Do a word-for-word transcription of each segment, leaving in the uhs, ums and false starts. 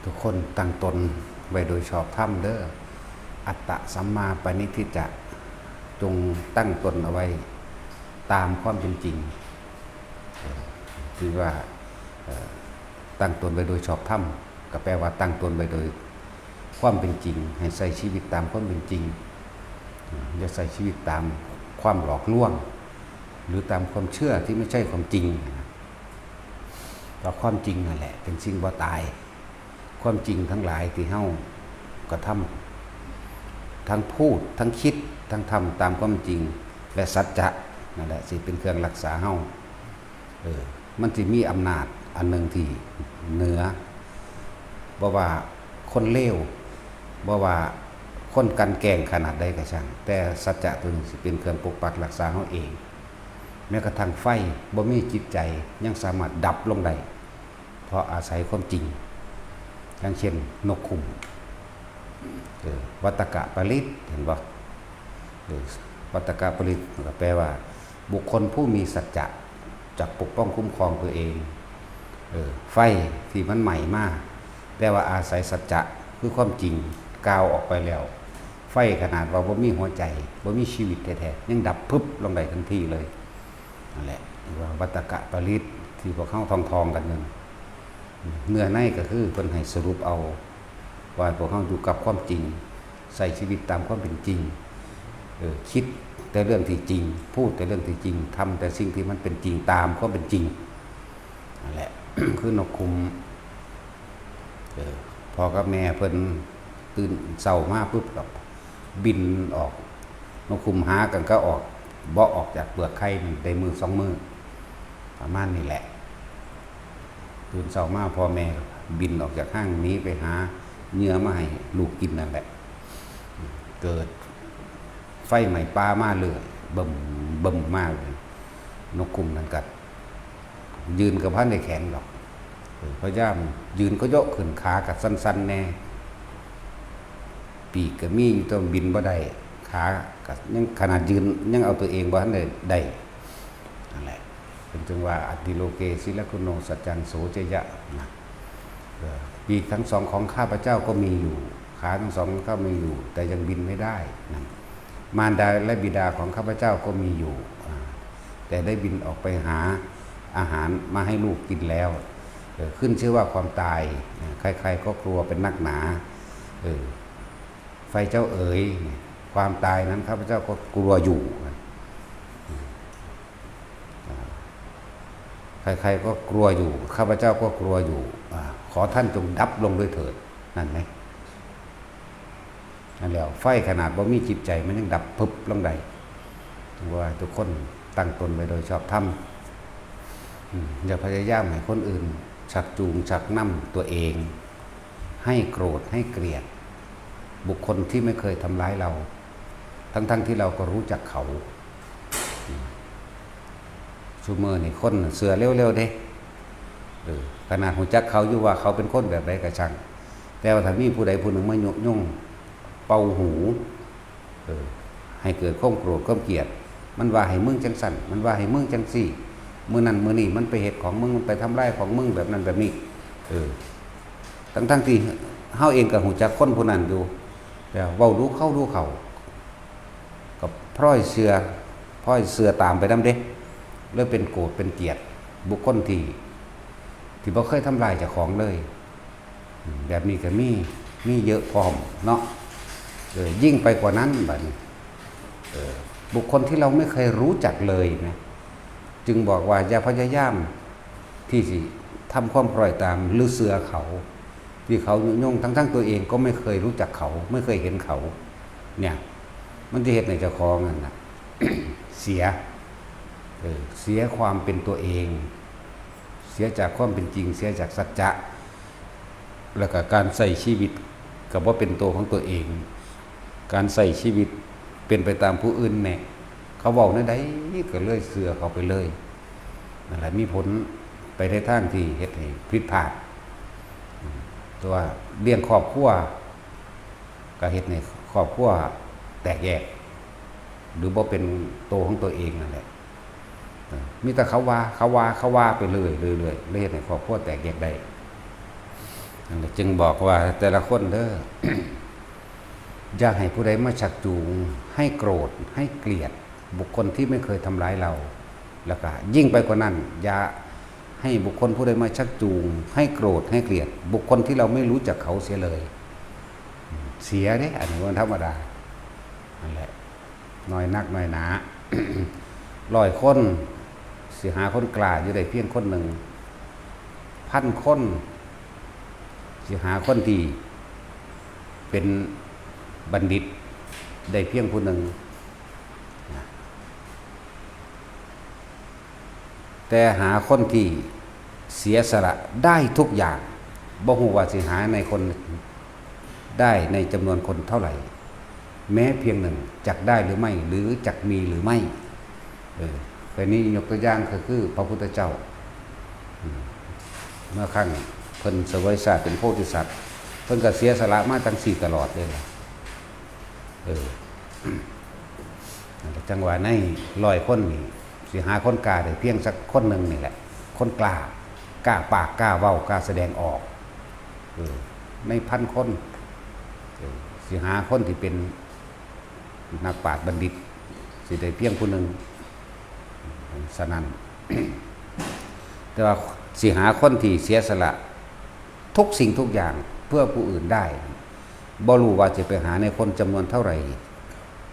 ทุกคนตั้งตนไว้โดยชอบธรรมเด้อ อัตตะสัมมาปณิธิจะ จงตั้งตนเอาไว้ตามความเป็นจริง เอ่อ ที่ว่า เอ่อ ตั้งตนไว้โดยชอบธรรม ก็แปลว่าตั้งตนไว้โดยความเป็นจริง ให้ใช้ชีวิตตามความเป็นจริง อย่าใช้ชีวิตตามความหลอกลวง หรือตามความเชื่อที่ไม่ใช่ความจริงนะ เพราะความจริงนั่นแหละเป็นสิ่งบ่ตาย ความจริงทั้งหลายที่เฮากระทำ ทั้งพูด ทั้งคิด ทั้งทำตามความจริง และสัจจะนั่นแหละสิเป็นเครื่องรักษาเฮา เออ มันสิมีอำนาจอันหนึ่งที่เหนือ บ่ว่าคนเลว บ่ว่าคนกลั่นแกล้งขนาดใดก็ช่าง แต่สัจจะตัวนี้สิเป็นเครื่องปกปักรักษาเฮาเอง แม้กระทั่งไฟบ่มีจิตใจยังสามารถดับลงได้ เพราะอาศัยความจริง อย่างเช่นนกคุ้ม เออ วัตตกปริตร เห็นบ่ เออ วัตตกปริตร มันก็แปลว่า บุคคลผู้มีสัจจะจักปกป้องคุ้มครองตัวเอง เออ ไฟที่มันไหม้มา แต่ว่าอาศัยสัจจะคือความจริงกล่าวออกไปแล้ว ไฟขนาดว่าบ่มีหัวใจ บ่มีชีวิตแท้ๆ ยังดับพึบลงได้ทันทีเลย นั่นแหละ เรียกว่าวัตตกปริตร ที่พวกเฮาท่องๆกันอยู่ เนื้อในก็คือเพิ่นให้สรุปเอา ว่าพวกเฮาอยู่กับความจริง ใช้ชีวิตตามความเป็นจริง เออ คิดแต่เรื่องที่จริง พูดแต่เรื่องที่จริง ทำแต่สิ่งที่มันเป็นจริงตามความเป็นจริง นั่นแหละ คือนกคุ้ม เออ พ่อกับแม่เพิ่นตื่นเช้ามาปุ๊บก็บินออก นกคุ้มหากันก็ออก บ่ออกจากเปลือกไข่มันได้มื้อสองมื้อ ประมาณนี้แหละ ตื่นเช้ามาพ่อแม่บินออกจากห้างหนีไปหาเหยื่อมาให้ลูกกินนั่นแหละ เกิดไฟไหม้ป่ามาเลย บึ้มบึ้มมาเลย นกคุ้มนั่นก็ยืนก็บ่ทันได้แข็งดอก เออ พยายามยืนก็ยกขึ้น ขาก็สั่นๆแน่ ปีกก็มีอยู่แต่บินบ่ได้ ขาก็ยังขนาดยืนยังเอาตัวเองบ่ทันได้ ได้ นั่นแหละ เป็นจังว่า อัตถิโลเก สิลกุโน สัจจัง โส เจยะ นะ เออ ปีกทั้งสองของข้าพเจ้าก็มีอยู่ ขาทั้งสองก็มีอยู่ แต่ยังบินไม่ได้ นั่น มารดาและบิดาของข้าพเจ้าก็มีอยู่ อ่า แต่ได้บินออกไปหาอาหารมาให้ลูกกินแล้ว เออ ขึ้นชื่อว่าความตาย อ่า ใครๆก็กลัวเป็นนักหนา เออ ไฟเจ้าเอ๋ย ความตายนั้นข้าพเจ้าก็กลัวอยู่ อ่า ใครๆก็กลัวอยู่ ข้าพเจ้าก็กลัวอยู่ อ่า ขอท่านจงดับลงด้วยเถิด นั่นไหม นั่นแหละ ไฟขนาดบ่มีจิตใจมันยังดับพึบลงได้ ว่าทุกคนตั้งตนไว้โดยชอบธรรม อืม อย่าพยายามให้คนอื่นชักจูงชักนำตัวเอง ให้โกรธให้เกลียด บุคคลที่ไม่เคยทำร้ายเรา ทั้งๆที่เราก็รู้จักเขา อืม ซุมื้อนี่คนเชื่อเร็วๆเด้ เออ ขนาดรู้จักเขาอยู่ว่าเขาเป็นคนแบบใดก็ช่าง แต่ว่าถ้ามีผู้ใดผู้หนึ่งมายุยงเป่าหู เออ ให้เกิดความโกรธความเกลียด มันว่าให้มึงจังซั่น มันว่าให้มึงจังซี่ มื้อนั้นมื้อนี้มันไปเฮ็ดของมึง มันไปทำลายของมึงแบบนั้นแบบนี้ เออ ทั้งๆที่เฮาเองก็รู้จักคนผู้นั้นอยู่ แต่เว้าดูเขาดูเขา ก็พลอยเชื่อ พลอยเชื่อตามไปนำเด้ เลยเป็นโกรธเป็นเกลียดบุคคลที่ ที่บ่เคยทำลายเจ้าของเลย อืม แบบนี้ก็มี มีเยอะพร้อมเนาะ เออ ยิ่งไปกว่านั้นบัดนี้ เออ บุคคลที่เราไม่เคยรู้จักเลยนะ จึงบอกว่าอย่าพยายามที่สิทำความคล้อยตามหรือเชื่อเขา ที่เขายุยง ทั้งๆตัวเองก็ไม่เคยรู้จักเขา ไม่เคยเห็นเขา เนี่ย มันจะเฮ็ดให้เจ้าของนั่นน่ะ เสีย เออ เสียความเป็นตัวเอง เสียจากความเป็นจริง เสียจากสัจจะ แล้วก็การใช้ชีวิตก็บ่เป็นตัวของตัวเอง การใช้ชีวิตเป็นไปตามผู้อื่นแหน่ เขาเว้าแนวใดก็เลยเชื่อเขาไปเลย นั่นแหละ มีผลไปในทางที่เฮ็ดให้ผิดพลาด อืม แต่ว่าเลี้ยงครอบครัว ก็เฮ็ดให้ครอบครัวแตกแยก หรือบ่เป็นตัวของตัวเองนั่นแหละ เออ มีแต่เขาว่า เขาว่า เขาว่าไปเรื่อยๆ เรื่อยๆ เลยเฮ็ดให้ครอบครัวแตกแยกได้ นั่นแหละจึงบอกว่าแต่ละคนเด้อ อย่าให้ผู้ใดมาชักจูงให้โกรธให้เกลียดบุคคลที่ไม่เคยทำร้ายเรา แล้วก็ยิ่งไปกว่านั้น อย่าให้บุคคลผู้ใดมาชักจูงให้โกรธให้เกลียดบุคคลที่เราไม่รู้จักเขาเสียเลย เสียเด้ อันนี้มันธรรมดา นั่นแหละ น้อยนักน้อยหนา ร้อยคน สิหาคนกล้าอยู่ได้เพียงคนหนึ่ง พันคน สิหาคนที่เป็นบัณฑิตได้เพียงผู้หนึ่ง แต่หาคนที่เสียสละได้ทุกอย่าง บ่ฮู้ว่าสิหาในคนได้ในจำนวนคนเท่าไหร่ แม้เพียงหนึ่ง จักได้หรือไม่ หรือจักมีหรือไม่ เออ แต่นี้ยกตัวอย่างก็คือพระพุทธเจ้า อืม เมื่อครั้งเพิ่นเสวยชาติเป็นโพธิสัตว์ เพิ่นก็เสียสละมาจั่งซี้ตลอดเลยล่ะ เออ นั่นแหละจั่งว่าในร้อยคนนี่ สิหาคนกล้าได้เพียงสักคนหนึ่งนี่แหละ คนกล้า กล้าปาก กล้าเว้า กล้าแสดงออก เออ ในพันคน เออ สิหาคนที่เป็นนักปราชญ์บัณฑิต สิได้เพียงผู้หนึ่ง ฉะนั้น แต่ว่าสิหาคนที่เสียสละทุกสิ่งทุกอย่างเพื่อผู้อื่นได้ บ่รู้ว่าจะไปหาในคนจำนวนเท่าไหร่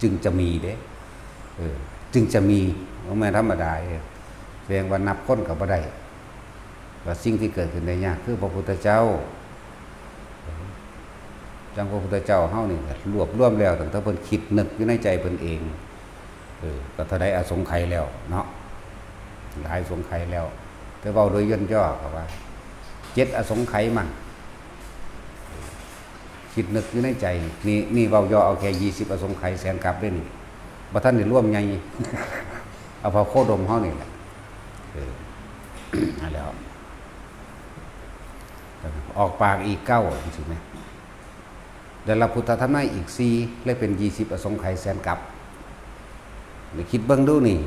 จึงจะมีเด้ เออ จึงจะมี บ่แม่นธรรมดาเด้ แสดงว่านับคนก็บ่ได้ ว่าสิ่งที่เกิดขึ้นได้ยากคือพระพุทธเจ้า จั่งพระพุทธเจ้าเฮานี่รวบรวมแล้วตั้งแต่เพิ่นคิดนึกอยู่ในใจเพิ่นเอง เออ ก็เท่าใดอสงไขยแล้วเนาะ หลายอสงไขยแล้ว แต่เว้าโดยย่นย่อก็ว่า เจ็ดอสงไขยมั้ง คิดนึกอยู่ในใจ นี่ นี่เว้าย่อเอาแค่ยี่สิบอสงไขยแสนกัปเด้นี่ บ่ทันได้รวมใหญ่ เอาพระโคดมเฮานี่แหละ เออ นั่นแหล้ว ออกปากอีกเก้า จังซี้แหม ได้รับพุทธธรรมในอีกสี่ เลยเป็นยี่สิบอสงไขยแสนกัป นี่คิดเบิ่งดูนี่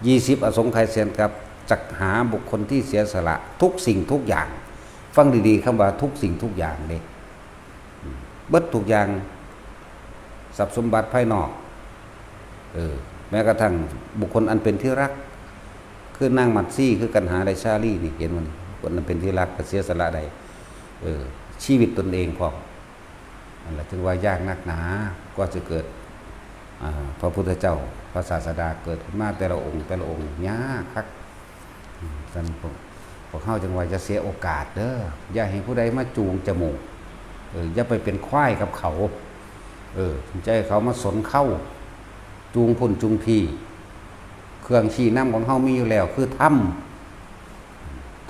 ยี่สิบอสงไขยแสนกัป จักหาบุคคลที่เสียสละทุกสิ่งทุกอย่าง ฟังดีๆ คำว่าทุกสิ่งทุกอย่างเด้ อืม เบิดทุกอย่าง ทรัพย์สมบัติภายนอก เออ แม้กระทั่งบุคคลอันเป็นที่รัก คือนางมัตสี คือกันหาได้ชาลีนี่ เห็นบ่นี่ คนอันเป็นที่รักก็เสียสละได้ เออ ชีวิตตนเองพร้อม นั่นแหละจึงว่ายากนักหนา กว่าจะเกิด อ่า พระพุทธเจ้า พระศาสดาเกิดขึ้นมาแต่ละองค์ แต่ละองค์ ยากคัก อืม ฉะนั้นพวก พวกเฮาจึงว่าอย่าเสียโอกาสเด้อ อย่าให้ผู้ใดมาจูงจมูก เออ อย่าไปเป็นควายกับเขา เออ จะให้เขามาสนเค้า จูงพุ้นจูงพี้ เครื่องชี้นำของเฮามีอยู่แล้ว คือธรรม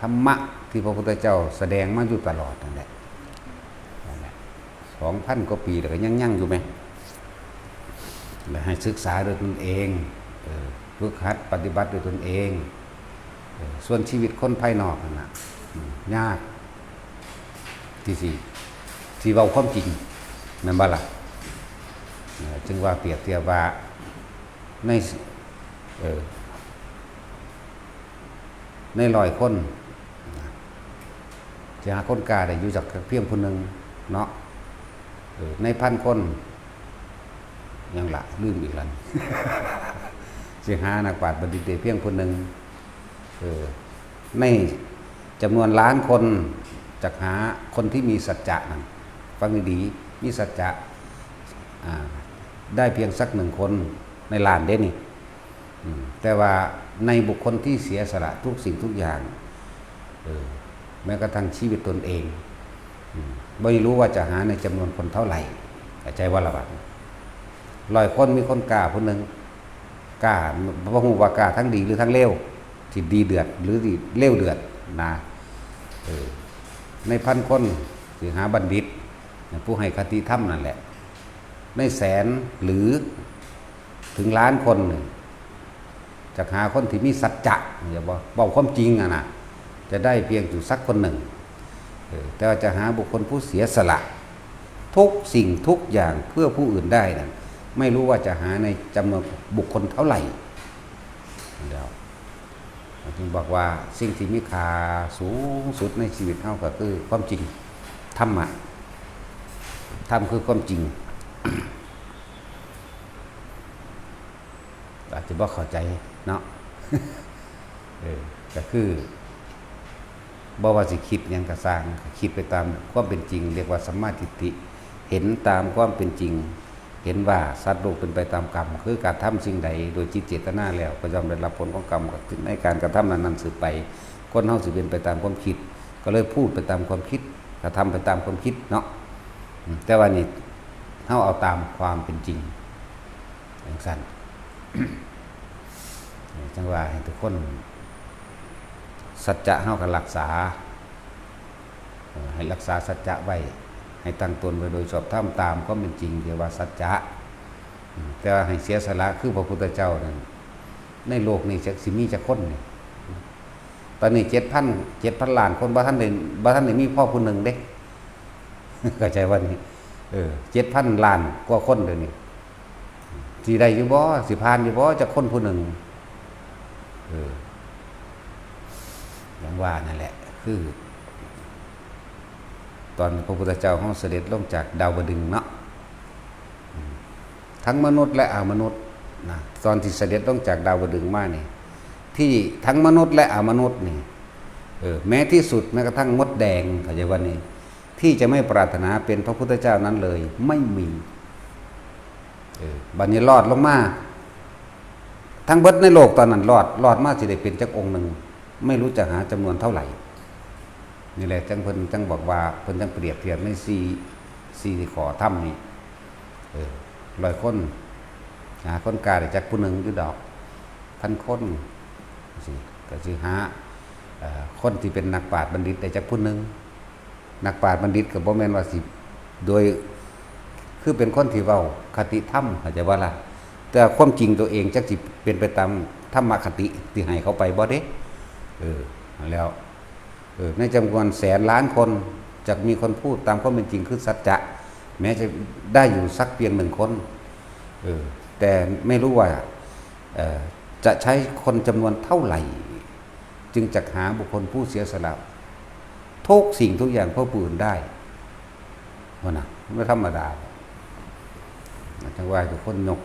ธรรมะที่พระพุทธเจ้าแสดงมาอยู่ตลอดนั่นแหละ นั่นแหละ สองพันกว่าปีแล้วก็ยังยั่งอยู่แหม และให้ศึกษาด้วยตนเอง เออ ฝึกหัดปฏิบัติด้วยตนเอง เออ ส่วนชีวิตคนภายนอกนั่นน่ะ อืม ยาก ที่สิ ที่เว้าความจริง แม่นบ่ล่ะ เออ จึงว่าเปรียบเทียบว่า ใน เออ ในร้อยคน สิหาคนกล้าได้อยู่จักเพียงผู้หนึ่งเนาะ เออ ในพันคน ยังละ ลืมอีกแล้ว สิหานักปราชญ์บัณฑิตได้เพียงผู้หนึ่ง เออ ในจำนวนล้านคน จักหาคนที่มีสัจจะนั่น ฟังดีๆ มีสัจจะ อ่า ได้เพียงสักหนึ่งคนในล้านเด้นี่ อืม แต่ว่าในบุคคลที่เสียสละทุกสิ่งทุกอย่าง เออ แม้กระทั่งชีวิตตนเอง อืม ไม่รู้ว่าจะหาในจำนวนคนเท่าไหร่ เข้าใจบ่ล่ะบัดนี้ ร้อยคนมีคนกล้าผู้หนึ่ง กล้า บ่ฮู้ว่ากล้าทั้งดีหรือทั้งเลว สิดีเดือดหรือสิเลวเดือดนะ เออ ในพันคนสิหาบัณฑิต ผู้ให้คติธรรมนั่นแหละ ในแสนหรือถึงล้านคนนี่ จักหาคนที่มีสัจจะ อย่าบอก บอกความจริงอะนะ จะได้เพียงอยู่สักคนหนึ่ง เออ แต่ว่าจะหาบุคคลผู้เสียสละ ทุกสิ่งทุกอย่างเพื่อผู้อื่นได้นั้น ไม่รู้ว่าจะหาในจำนวนบุคคลเท่าไหร่ แล้ว จึงบอกว่าสิ่งที่มีค่าสูงสุดในชีวิตเฮาก็คือความจริง ธรรมะ ธรรมคือความจริง อาจจะบ่เข้าใจเนาะ เออ ก็คือ บ่ว่าสิคิดหยังก็ซ่าง คิดไปตามความเป็นจริง เรียกว่าสัมมาทิฏฐิ เห็นตามความเป็นจริง เห็นว่าสัตว์โลกเป็นไปตามกรรม คือการทำสิ่งใดโดยจิตเจตนาแล้ว ก็ย่อมได้รับผลของกรรมในการกระทำนั้นๆสืบไป คนเฮาสิเป็นไปตามความคิด ก็เลยพูดไปตามความคิด กระทำไปตามความคิดเนาะ อืม แต่ว่านี่เฮาเอาตามความเป็นจริง จั่งซั้น จั่งว่าให้ทุกคน สัจจะเฮาก็รักษา เอ่อ ให้รักษาสัจจะไว้ ให้ตั้งตนไว้โดยชอบธรรมตามความเป็นจริงที่ว่าสัจจะ อืม แต่ว่าให้เสียสละคือพระพุทธเจ้านั่น ในโลกนี้จักสิมีจักคนนี่ ตอนนี้เจ็ดพัน เจ็ดพันล้านคน บ่ทันได้ บ่ทันได้มีพอผู้หนึ่งเด้ เข้าใจว่านี่ เออ เจ็ดพันล้านกว่าคนเดี๋ยวนี้ สิได้อยู่บ่ สิผ่านอยู่บ่ จักคนผู้หนึ่ง เออ อย่างว่านั่นแหละ คือ ตอนพระพุทธเจ้าเฮาเสด็จลงจากดาวดึงส์เนาะ อืม ทั้งมนุษย์และอมนุษย์นะ ตอนที่เสด็จลงจากดาวดึงส์มานี่ ที่ทั้งมนุษย์และอมนุษย์นี่ เออ แม้ที่สุดแม้กระทั่งมดแดง เข้าใจว่านี่ ที่จะไม่ปรารถนาเป็นพระพุทธเจ้านั้นเลย ไม่มี เออ บัดนี้รอดลงมา ทั้งเบิดในโลกตอนนั้นรอด รอดมาสิได้เป็นจักองค์หนึ่ง ไม่รู้จะหาจำนวนเท่าไหร่ นี่แหละจั่งเพิ่นจั่งบอกว่า เพิ่นจั่งเปรียบเทียบในสี่ สี่ข้อธรรมนี่ เออ ร้อยคน หาคนกล้าได้จักผู้หนึ่งอยู่ดอก พันคน สิ ก็สิหา เอ่อ คนที่เป็นนักปราชญ์บัณฑิตได้จักผู้หนึ่ง นักปราชญ์บัณฑิตก็บ่แม่นว่าสิ โดย คือเป็นคนที่เว้าคติธรรม เข้าใจบ่ล่ะ แต่ความจริงตัวเองจักสิเป็นไปตามธรรมคติที่ให้เขาไปบ่เด้ เออ นั่นแล้ว เออ ในจำนวนแสนล้านคน จักมีคนพูดตามความเป็นจริงคือสัจจะ แม้จะได้อยู่สักเพียงหนึ่งคน เออ แต่ไม่รู้ว่า เอ่อ จะใช้คนจำนวนเท่าไหร่ จึงจักหาบุคคลผู้เสียสละทุกสิ่งทุกอย่างเพื่อผู้อื่นได้ ว่านะ ไม่ธรรมดา จั่งว่าทุกคนยก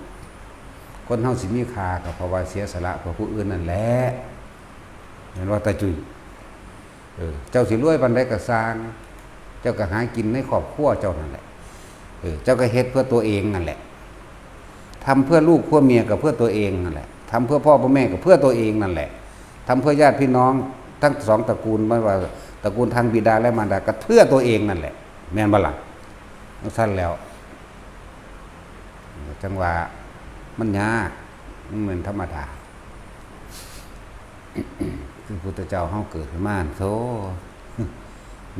คนเฮาสิมีค่าก็เพราะว่าเสียสละเพื่อผู้อื่นนั่นแหละ แม่นว่าตาจุ้ย เออ เจ้าสิรวยปานใดก็ซ่าง เจ้าก็หากินในครอบครัวเจ้านั่นแหละ เออ เจ้าก็เฮ็ดเพื่อตัวเองนั่นแหละ ทำเพื่อลูกเพื่อเมียก็เพื่อตัวเองนั่นแหละ ทำเพื่อพ่อเพื่อแม่ก็เพื่อตัวเองนั่นแหละ ทำเพื่อญาติพี่น้องทั้งสองตระกูล ไม่ว่าตระกูลทางบิดาและมารดาก็เพื่อตัวเองนั่นแหละ แม่นบ่ล่ะ จั่งซั้นแล้ว จั่งว่ามันยาก มันเหมือนธรรมดา คือพุทธเจ้าเฮาเกิดขึ้นมา โธ่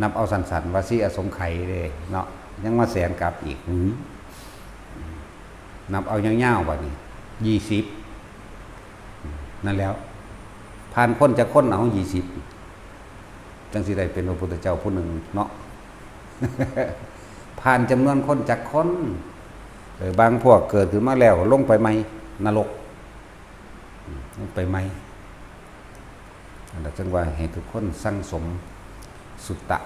นับเอาสั้นๆ ว่าสิอสงไขยเด้เนาะ ยังมาแสนกลับอีก หือ นับเอายาวๆ บัดนี้ ยี่สิบ นั่นแล้ว ผ่านคนจักคนเอา ยี่สิบ จั่งสิได้เป็นพระพุทธเจ้าผู้หนึ่งเนาะ ผ่านจำนวนคนจักคน เออ บางพวกเกิดขึ้นมาแล้วลงไปใหม่ นรก อืม ลงไปใหม่ อันนั้นจั่งว่าให้ทุกคนสั่งสมสุตตะ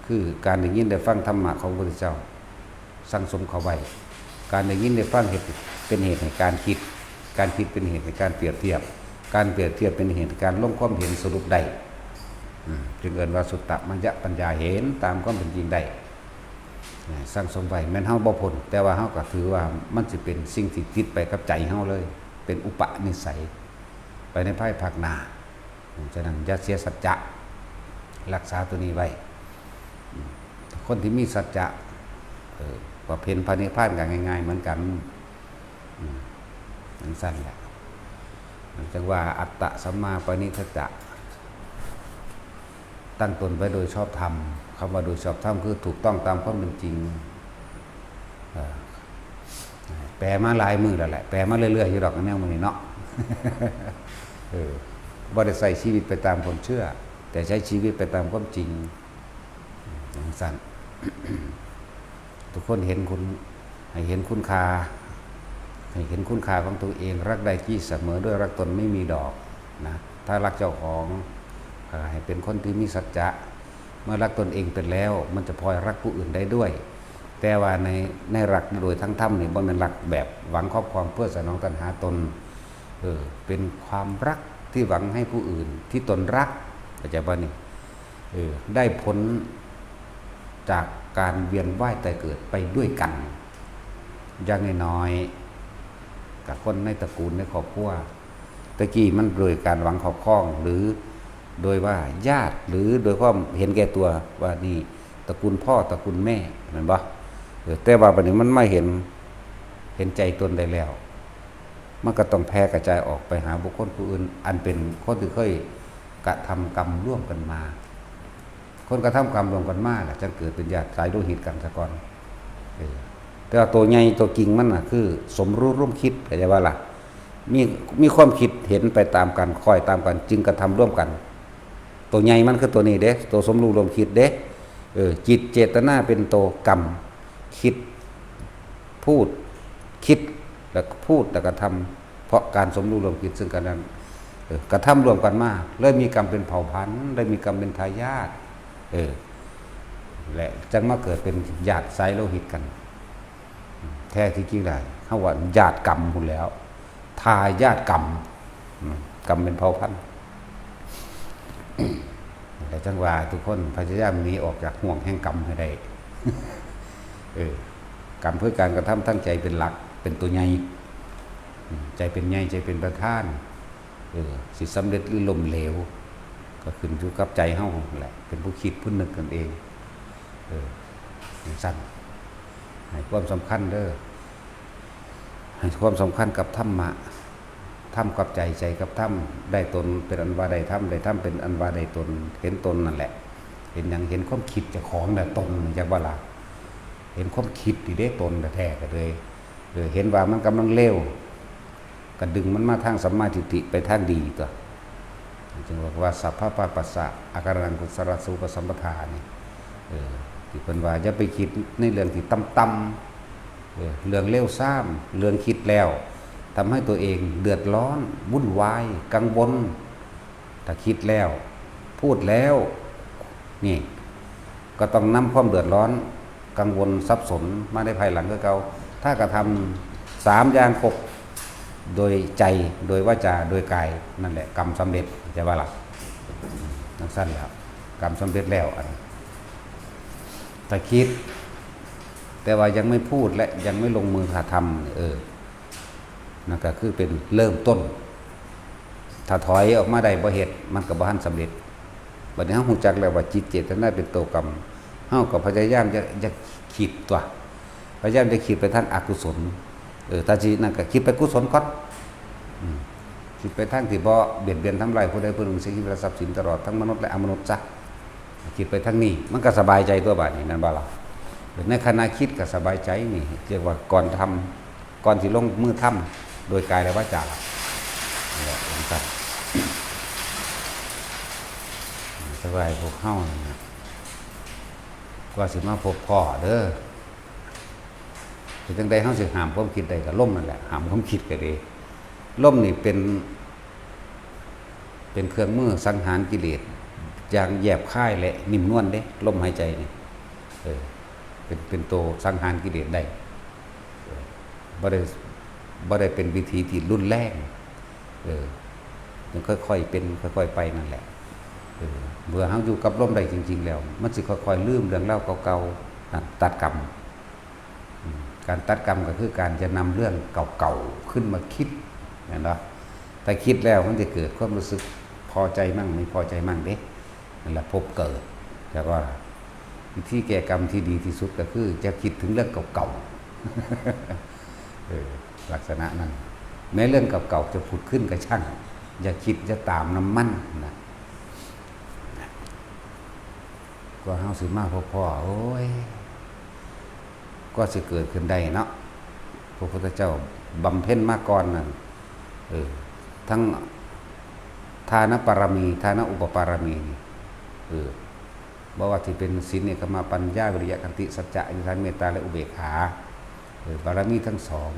คือการได้ยินได้ฟังธรรมะของพระพุทธเจ้า สั่งสมเข้าไว้ การได้ยินได้ฟังเหตุ เป็นเหตุให้การคิด การคิดเป็นเหตุให้การเปรียบเทียบ การเปรียบเทียบเป็นเหตุให้การลงความเห็นสรุปได้ อืม จึงเอิ้นว่าสุตตะมยปัญญา เห็นตามความเป็นจริงได้ สั่งสมไว้ แม่นเฮาบ่พ้น แต่ว่าเฮาก็ถือว่ามันสิเป็นสิ่งที่ติดไปกับใจเฮาเลย เป็นอุปนิสัย ไปในภายภาคหน้า ฉะนั้นอย่าเสียสัจจะ รักษาตัวนี้ไว้ คนที่มีสัจจะ เออ ก็เห็นพระนิพพานก็ง่ายๆ เหมือนกัน อืม จั่งซั้นแหละ จั่งว่าอัตตะสัมมาปณิทัจจะ ตั้งตนไว้โดยชอบธรรม คำว่าโดยชอบธรรมคือถูกต้องตามความเป็นจริง เอ่อ แปลมาหลายมื้อแล้วแหละ แปลมาเรื่อยๆ อยู่ดอกแนวมื้อนี้เนาะ เออ บ่ได้ใช้ชีวิตไปตามความเชื่อ แต่ใช้ชีวิตไปตามความจริง จั่งซั้น ทุกคนเห็นคุณ ให้เห็นคุณค่า ให้เห็นคุณค่าของตัวเอง รักได้ที่เสมอด้วยรักตนไม่มีดอกนะ ถ้ารักเจ้าของ เอ่อ ให้เป็นคนที่มีสัจจะ เมื่อรักตนเองเป็นแล้ว มันจะพลอยรักผู้อื่นได้ด้วย แต่ว่าในในรักโดยทั้งธรรมนี่บ่แม่นรักแบบหวังครอบครองเพื่อสนองตัณหาตน เออ เป็นความรักที่หวังให้ผู้อื่นที่ตนรัก เข้าใจบ่นี่ เออ ได้ผลจากการเวียนว่ายตายเกิดไปด้วยกัน อย่างน้อยๆ กับคนในตระกูลในครอบครัว ตะกี้มันโดยการหวังครอบครอง หรือโดยว่าญาติ หรือโดยความเห็นแก่ตัวว่านี่ตระกูลพ่อตระกูลแม่ แม่นบ่ เออ แต่ว่าบัดนี้มันมาเห็น เห็นใจตนได้แล้ว มันก็ต้องแผ่กระจายออกไปหาบุคคลผู้อื่น อันเป็นคนที่เคยกระทำกรรมร่วมกันมา คนกระทำกรรมร่วมกันมาแหละจังเกิดเป็นญาติสายโลหิตกันซะก่อน เออ แต่ว่าตัวใหญ่ตัวจริงมันน่ะคือสมรู้ร่วมคิด เข้าใจว่าล่ะ มี มีความคิดเห็นไปตามกัน คอยตามกัน จึงกระทำร่วมกัน ตัวใหญ่มันคือตัวนี้เด้ ตัวสมรู้ร่วมคิดเด้ เออ จิตเจตนาเป็นตัวกรรม คิด พูด คิด แล้วก็พูด แล้วก็ทำ เพราะการสมรู้ร่วมคิดซึ่งกันนั้น เออ กระทำร่วมกันมา เลยมีกรรมเป็นเผ่าพันธุ์ เลยมีกรรมเป็นทายาท เออ และจังมาเกิดเป็นญาติสายโลหิตกัน แท้ที่จริงแล้ว เฮาว่าญาติกรรมพู้นแหล้ว ทายาทกรรม อืม กรรมเป็นเผ่าพันธุ์ แต่จังว่าทุกคนพยายามหนีออกจากห่วงแห่งกรรมให้ได้ เออ กรรมคือการกระทำทั้งใจเป็นหลัก เป็นตัวใหญ่ อืม ใจเป็นใหญ่ ใจเป็นประธาน เออ สิสำเร็จหรือล้มเหลว ก็ขึ้นอยู่กับใจเฮาแหละ เป็นผู้คิดผู้นึกกันเอง เออ จังซั่น ให้ความสำคัญเด้อ ให้ความสำคัญกับธรรมะ ธรรมกับใจ ใจกับธรรม ได้ตนเป็นอันว่าได้ธรรม ได้ธรรมเป็นอันว่าได้ตน เห็นตนนั่นแหละ เห็นหยัง เห็นความคิดเจ้าของน่ะตน จักว่าล่ะ เห็นความคิดนี่เด้ตนแท้ๆ ก็เลย เออ เห็นว่ามันกำลังเลว ก็ดึงมันมาทางสัมมาทิฏฐิไปทางดีตัว จึงบอกว่า สัพพะปะปัสสะ อาการังกุศลสูปสัมปทานี่ เออ ที่เพิ่นว่าอย่าไปคิดในเรื่องที่ต่ำๆ เออ เรื่องเลวทราม เรื่องคิดแล้ว ทำให้ตัวเองเดือดร้อน วุ่นวาย กังวล ถ้าคิดแล้ว พูดแล้ว นี่ ก็ต้องนำความเดือดร้อน กังวล สับสน มาในภายหลังคือเก่า ถ้ากระทำสามอย่างครบ โดยใจ โดยวาจา โดยกาย นั่นแหละ กรรมสำเร็จ เข้าใจว่าล่ะ จังซั่นแล้ว กรรมสำเร็จแล้ว อัน ถ้าคิด แต่ว่ายังไม่พูดและยังไม่ลงมือกระทำ เออ นั่นก็คือเป็นเริ่มต้น ถ้าถอยออกมาได้บ่เฮ็ด มันก็บ่ทันสำเร็จ บัดนี้เฮารู้จักแล้วว่าจิตเจตนาเป็นตัวกรรม เฮาก็พยายามอย่า อย่าคิดตัว พยายามอย่าคิดไปทางอกุศล เออ ถ้าสินั่นก็คิดไปกุศลก่อน อืม คิดไปทางที่บ่เบียดเบียนทำลายผู้ใดผู้หนึ่ง เสียชีวิตและทรัพย์สินตลอดทั้งมนุษย์และอมนุษย์ซะ คิดไปทางนี้ มันก็สบายใจตัวบาดนี้ แม่นบ่ล่ะ ในขณะคิดก็สบายใจนี่ เรียกว่าก่อนทำ ก่อนสิลงมือทำ โดยกายและวาจา นี่แหละ จังซั่น สบายพวกเฮานี่นะกว่าสิมาพบพ้อเด้อ เป็นจังใดเฮาสิห้ามความคิดได้ก็ลมนั่นแหละ ห้ามความคิดก็ดี ลมนี่เป็น เป็นเครื่องมือสังหารกิเลส อย่างแยบคายและนิ่มนวลเด้ ลมหายใจนี่ เออ เป็น เป็นตัวสังหารกิเลสได้ เออ บ่ได้ บ่ได้เป็นวิธีที่รุนแรง เออ มันค่อยๆเป็น ค่อยๆไปนั่นแหละ เออ เมื่อเฮาอยู่กับลมได้จริงๆแล้ว มันสิค่อยๆลืมเรื่องราวเก่าๆ นั่นตัดกรรม อืม การตัดกรรมก็คือการจะนำเรื่องเก่าๆขึ้นมาคิด เห็นบ่ ถ้าคิดแล้วมันจะเกิดความรู้สึกพอใจมั่งไม่พอใจมั่งเด้ นั่นแหละภพเกิด แล้วก็วิธีแก้กรรมที่ดีที่สุดก็คือจะคิดถึงเรื่องเก่าๆ เออ ลักษณะนั้น แม้เรื่องเก่าๆจะผุดขึ้นก็ช่าง อย่าคิดอย่าตามนำมันนะ กว่าเฮาสิมาพบพ้อ โอ้ย กว่าสิเกิดขึ้นได้เนาะ พระพุทธเจ้าบำเพ็ญมาก่อนนั่น เออ ทั้งทานปารมี ทานอุปปารมีนี่ เออ บ่ว่าสิเป็นศีล เนกขัมมะ ปัญญา วิริยะ ขันติ สัจจะ อธิษฐาน เมตตา และอุเบกขา เออ บารมีทั้งสอง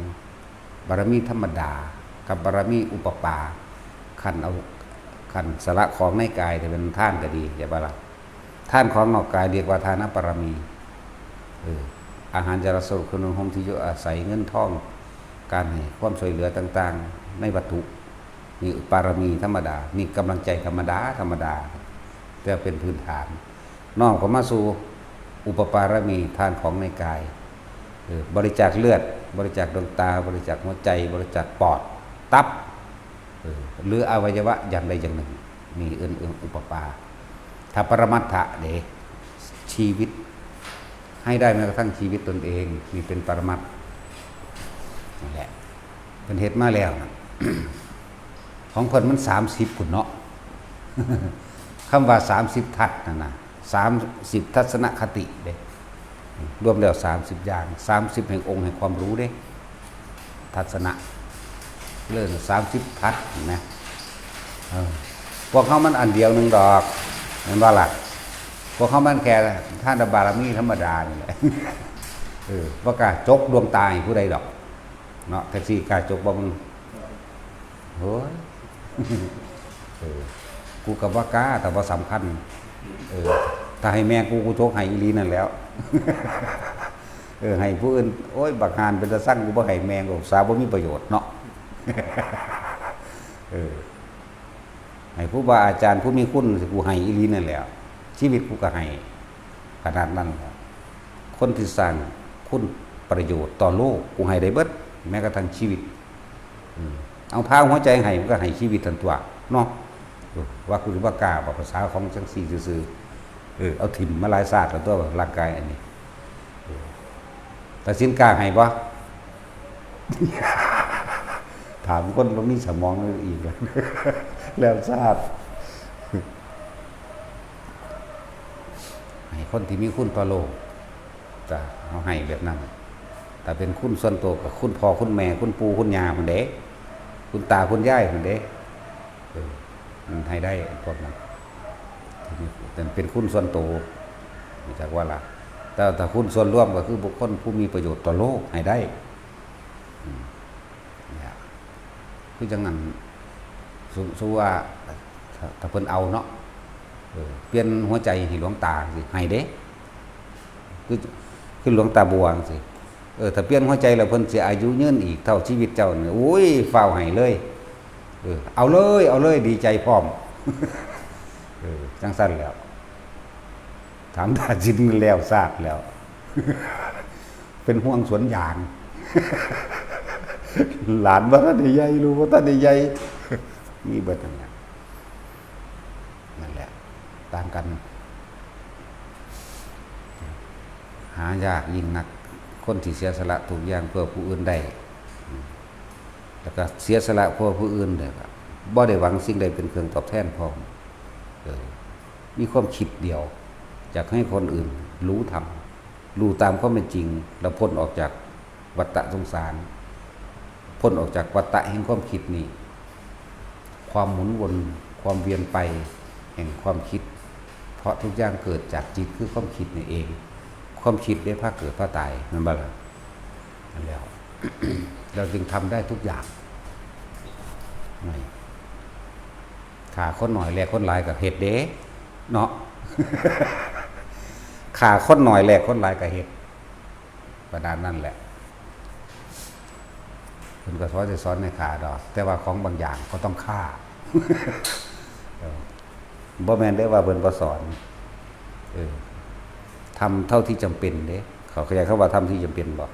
บารมีธรรมดา กับบารมีอุปปา คันเอา คันสละของในกายที่เป็นทานก็ดี อย่าบ่ล่ะ ทานของนอกกายเรียกว่าทานปารมี เออ อาหาร ยา รส สะดุ เครื่องนุ่งห่ม ที่อยู่อาศัย เงินทอง การให้ความช่วยเหลือต่างๆ ในวัตถุ นี่ปารมีธรรมดา นี่กำลังใจธรรมดา ธรรมดา แต่เป็นพื้นฐาน น้อมเข้ามาสู่อุปปารมี ทานของในกาย เออ บริจาคเลือด บริจาคดวงตา บริจาคหัวใจ บริจาคปอด ตับ เออ หรืออวัยวะอย่างใดอย่างหนึ่ง นี่เอิ้น เอิ้นอุปปา ถ้าปรมัตถะเด้ ชีวิต ให้ได้แม้กระทั่งชีวิตตนเอง นี่เป็นปรมัตถ์ นั่นแหละ เพิ่นเฮ็ดมาแล้วนะ ของเพิ่นมันสามสิบพุ้นเนาะ คำว่าสามสิบทัศน์นั่นนะ สามสิบทัศนคติเด้ รวมแล้วสามสิบอย่าง สามสิบแห่งองค์แห่งความรู้เด้ ทัศนะ เรื่องสามสิบทัศน์นะ เออ พวกเฮามันอันเดียวหนึ่งดอก แม่นบ่ล่ะ พวกเฮามันแค่ทานบารมีธรรมดานี่แหละ เออ บ่กล้าจกดวงตาให้ผู้ใดดอก เนาะ แท็กซี่กล้าจกบ่มึง โอ้ย เออ กูก็บ่กล้า แต่ว่าสำคัญ เออ ถ้าให้แม่กู กูจกให้อีหลีนั่นแหล้ว เออ ให้ผู้อื่น โอ้ย บักห่านเป็นตาซัง กูบ่ให้แม่ง สาบ่มีประโยชน์เนาะ เออ ให้ครูบาอาจารย์ผู้มีคุณ กูให้อีหลีนั่นแหล้ว ชีวิตกูก็ให้ ขนาดนั้นแหละ คนที่สร้างคุณประโยชน์ต่อโลก กูให้ได้เบิด แม้กระทั่งชีวิต อืม เอาพาหัวใจให้ มันก็ให้ชีวิตทันตัว เนาะ เออ ว่ากูสิบ่กล้าบอกภาษาของจังซี่ซื่อๆ เออ เอาถิ่มมาหลายชาติแล้วตัวร่างกายอันนี้ เออ ตัดสินกล้าให้บ่ ถามคนบ่มีสมองอีก แล้วชาติ ให้คนที่มีคุณต่อโลก จ้ะ เอาให้แบบนั้น ถ้าเป็นคุณส่วนตัวก็คุณพ่อคุณแม่ คุณปู่คุณย่าพุ้นเด้ คุณตาคุณยายพุ้นเด้ เออ มันให้ได้พวกนั้น เป็นคุณส่วนตัว รู้จักว่าล่ะ แต่ถ้าคุณส่วนรวมก็คือบุคคลผู้มีประโยชน์ต่อโลกให้ได้ อืม เนี่ย คือจังนั้น สม สมมุติว่า ถ้า ถ้าเพิ่นเอาเนาะ เออ เปลี่ยนหัวใจให้หลวงตาสิ ให้เด้ คือ คือหลวงตาบัวสิ เออ ถ้าเปลี่ยนหัวใจแล้วเพิ่นสิอายุยืนอีกเท่าชีวิตเจ้านี่ โอ้ย ฟ้าวให้เลย เออ เอาเลย เอาเลย ดีใจพร้อม เออ จังซั่นแหล้ว ถามตาสินแล้วชาติแล้ว เป็นห่วงสวนยาง หลานบ่ทันได้ใหญ่ ลูกบ่ทันได้ใหญ่ มีเบิดนั่นแหละ นั่นแหละ ต่างกัน หายากยิ่งนัก คนที่เสียสละทุกอย่างเพื่อผู้อื่นได้ แล้วก็เสียสละเพื่อผู้อื่นเนี่ย บ่ได้หวังสิ่งใดเป็นเครื่องตอบแทนพร้อม เออ มีความคิดเดียว อยากให้คนอื่นรู้ธรรม รู้ตามความเป็นจริง แล้วพ้นออกจากวัฏฏะสงสาร พ้นออกจากวัฏฏะแห่งความคิดนี้ ความหมุนวน ความเวียนไปแห่งความคิด เพราะทุกอย่างเกิดจากจิตคือความคิดนี่เอง ความคิดได้พาเกิดพาตาย แม่นบ่ล่ะ นั่นแหล้ว เราจึงทำได้ทุกอย่าง นี่ ฆ่าคนหน่อยแลกคนหลายก็เฮ็ดเด้ เนาะ ฆ่าคนหน่อยแลกคนหลายก็เฮ็ด ประมาณนั้นแหละ เพิ่นก็สอนสิสอนให้ฆ่าดอก แต่ว่าของบางอย่างก็ต้องฆ่า เออ บ่แม่นเด้ว่าเพิ่นบ่สอน เออ ทำเท่าที่จำเป็นเด้ เขาขยายคำว่าทำที่จำเป็นบ่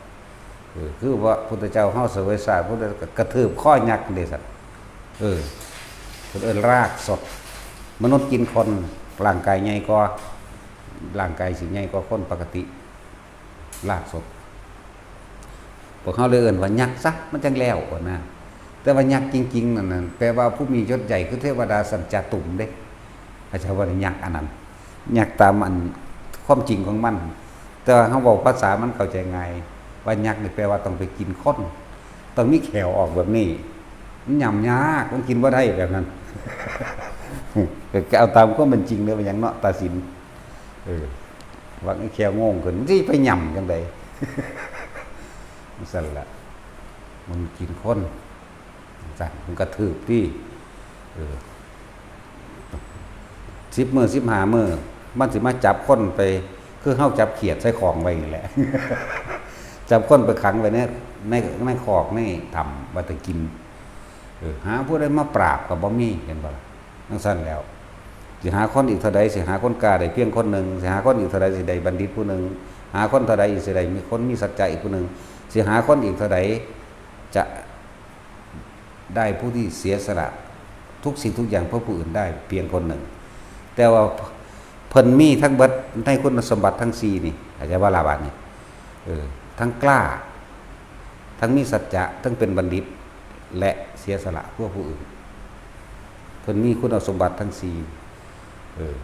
เออ คือว่าพุทธเจ้าเฮาเสวยชาติ พุทธเจ้ากระทืบคอยักษ์เด้ซั่น เออ เพิ่นเอิ้นรากสด มนุษย์กินคน ร่างกายใหญ่กว่า ร่างกายสิใหญ่กว่าคนปกติ รากสด พวกเขาเลยเอิ้นว่ายักษ์ซะ มันจังแล้วว่านะ แต่ว่ายักษ์จริงๆนั่นน่ะ แปลว่าผู้มียศใหญ่คือเทวดาชั้นจตุมเด้ เขาเจ้าว่ายักษ์อันนั้น ยักษ์ตามอันความจริงของมัน แต่ว่าเขาเว้าภาษามันเข้าใจง่าย ว่ายักษ์นี่แปลว่าต้องไปกินคน ต้องมีแข้วออกแบบนี้ มันย่ำยาก มันกินบ่ได้แบบนั้น ก็เอาตามความเป็นจริงเลย ว่าหยังเนาะ ตาสิน เออ ว่าแข้วโง่งขึ้น มันสิไปย่ำจังใด จังซั่นล่ะ มันกินคน จั่งซั่น มันกระทืบติ เออ สิบมื้อ สิบห้ามื้อ มันสิมาจับคนไป คือเฮาจับเขียดใส่ข้องไว้นี่แหละ จับคนไปขังไว้ใน ใน ในคอกในถ้ำว่าแต่กิน เออ หาผู้ใดมาปราบก็บ่มี เห็นบ่ล่ะ จั่งซั้นแล้ว สิหาคนอีกเท่าใด สิหาคนกล้าได้เพียงคนหนึ่ง สิหาคนอีกเท่าใด สิได้บัณฑิตผู้หนึ่ง หาคนเท่าใดอีก สิได้มีคนมีสัจจะอีกผู้หนึ่ง สิหาคนอีกเท่าใด จะได้ผู้ที่เสียสละทุกสิ่งทุกอย่างเพื่อผู้อื่นได้เพียงคนหนึ่ง แต่ว่าเพิ่นมีทั้งเบิดในคุณสมบัติทั้งสี่นี่ อาจจะว่าลาบาดนี่ เออ ทั้งกล้า ทั้งมีสัจจะ ทั้งเป็นบัณฑิต และเสียสละเพื่อผู้อื่น เพิ่นมีคุณสมบัติทั้งสี่ เออ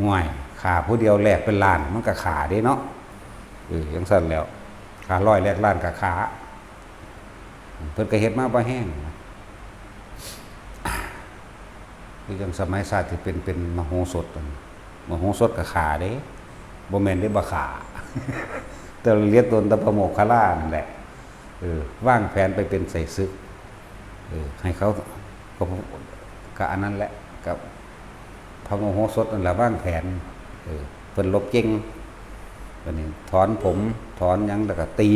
ห่วย ฆ่าผู้เดียวแลกเป็นล้าน มันก็ฆ่าเด้เนาะ เออ จั่งซั้นแล้ว ฆ่าร้อยแลกล้านก็ฆ่า เพิ่นก็เฮ็ดมาบ่แฮงนะ คือจั่งสมัยชาติที่เป็น เป็นมโหสถนั่น มโหสถก็ฆ่าเด้ บ่แม่นเด้บ่ฆ่า แต่เหลือตนแต่พระโมคคัลลานั่นแหละ เออ วางแผนไปเป็นไส้ศึก เออ ให้เขา ก็ ก็อันนั้นแหละ กับพระโมโหสถนั่นแหละวางแผน เออ เพิ่นรบเก่ง บัดนี้ถอนผม ถอนหยัง แล้วก็ตี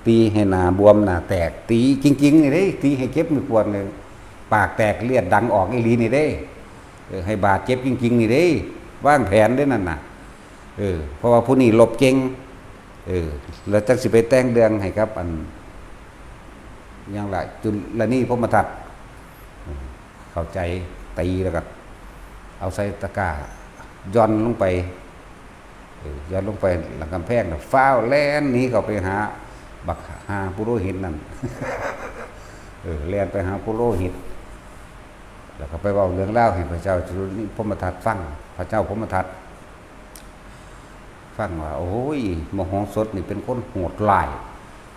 ตีให้หน้าบวมหน้าแตก ตีจริงๆนี่เด้ ตีให้เจ็บมือปวดเลย ปากแตกเลือดดังออกอีหลีนี่เด้ เออ ให้บาดเจ็บจริงๆนี่เด้ วางแผนเด้นั่นน่ะ เออ เพราะว่าผู้นี้รบเก่ง เออ แล้วจักสิไปแต่งเรื่องให้กับอัน หยังล่ะ จุลนีพรหมทัต เข้าใจ ตีแล้วก็เอาใส่ตะกร้า หย่อนลงไป เออ หย่อนลงไปหลังกำแพงน่ะ ฟ้าวแล่นหนีเข้าไปหาบักห่าปุโรหิตนั่น เออ แล่นไปหาปุโรหิต แล้วก็ไปเว้าเรื่องราวให้พระเจ้าจุลนีพรหมทัตฟัง พระเจ้าพรหมทัตฟังว่า โอ้ย มโหสถนี่เป็นคนโหดร้าย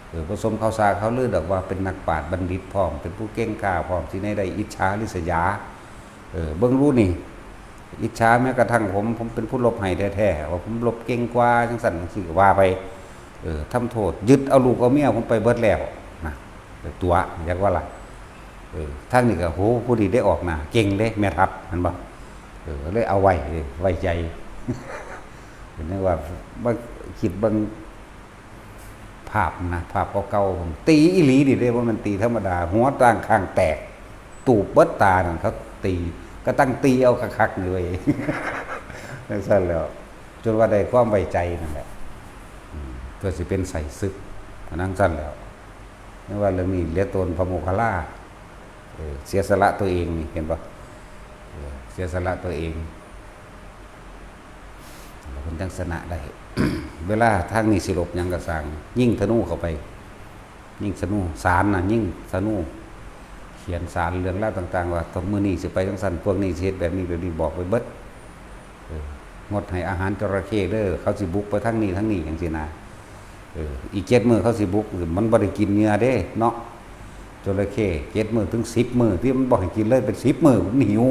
เออ บ่สมเขาสาเขาลือดอกว่าเป็นนักปราชญ์บัณฑิตพร้อม เป็นผู้เก่งกล้าพร้อม ที่ไหนได้อิจฉาริษยา เออ เบิ่งรู้นี่ อิจฉาแม้กระทั่งผม ผมเป็นผู้รบให้แท้ๆ ว่าผมรบเก่งกว่า จั่งซั้นจั่งซี้ก็ว่าไป เออ ทำโทษ ยึดเอาลูกเอาเมียผมไปเบิดแล้วนะ แต่ตัว อยากว่าล่ะ เออ ทางนี้ก็ โห ผู้นี้ได้ออกหน้าเก่งเด้ แม่ทัพ แม่นบ่ เออ เลยเอาไว้ ไว้ใจ เห็นว่า บ่คิดเบิ่งภาพนะ ภาพเก่าๆ ตีอีหลีนี่เด้ บ่แม่นตีธรรมดา หัวต่างข้างแตก ตูบเบิดตานั่น เขาตี ก็ตั้งตีเอาคักๆ นี่เว้ย จั่งซั้นแล้ว จนว่าได้ความไว้ใจนั่นแหละ อืม เพื่อสิเป็นไส้ศึก อันนั้นซั้นแล้ว ไม่ว่าเรื่องนี้เหลือตนพระโมคคัลลา เออ เสียสละตัวเองนี่ เห็นปะ เออ เสียสละตัวเอง แล้วเพิ่นจั่งชนะได้ เวลาทางนี้สิรบหยังก็ซ่าง ยิงธนูเข้าไป ยิงธนู สารน่ะ ยิงธนู เขียนสารเรื่องราวต่างๆ ว่า มื้อนี้สิไปจั่งซั้น พวกนี้สิเฮ็ดแบบนี้แบบนี้ บอกไปเบิด เออ งดให้อาหารจระเข้เด้อ เขาสิบุกไปทางนี้ทางนี้จั่งซี้นะ เออ อีกเจ็ดมื้อเขาสิบุก มันบ่ได้กินเหยื่อเด้เนาะ จระเข้ เจ็ดมื้อถึงสิบมื้อ ที่มันบ่ให้กินเลย เป็นสิบมื้อ มันหิว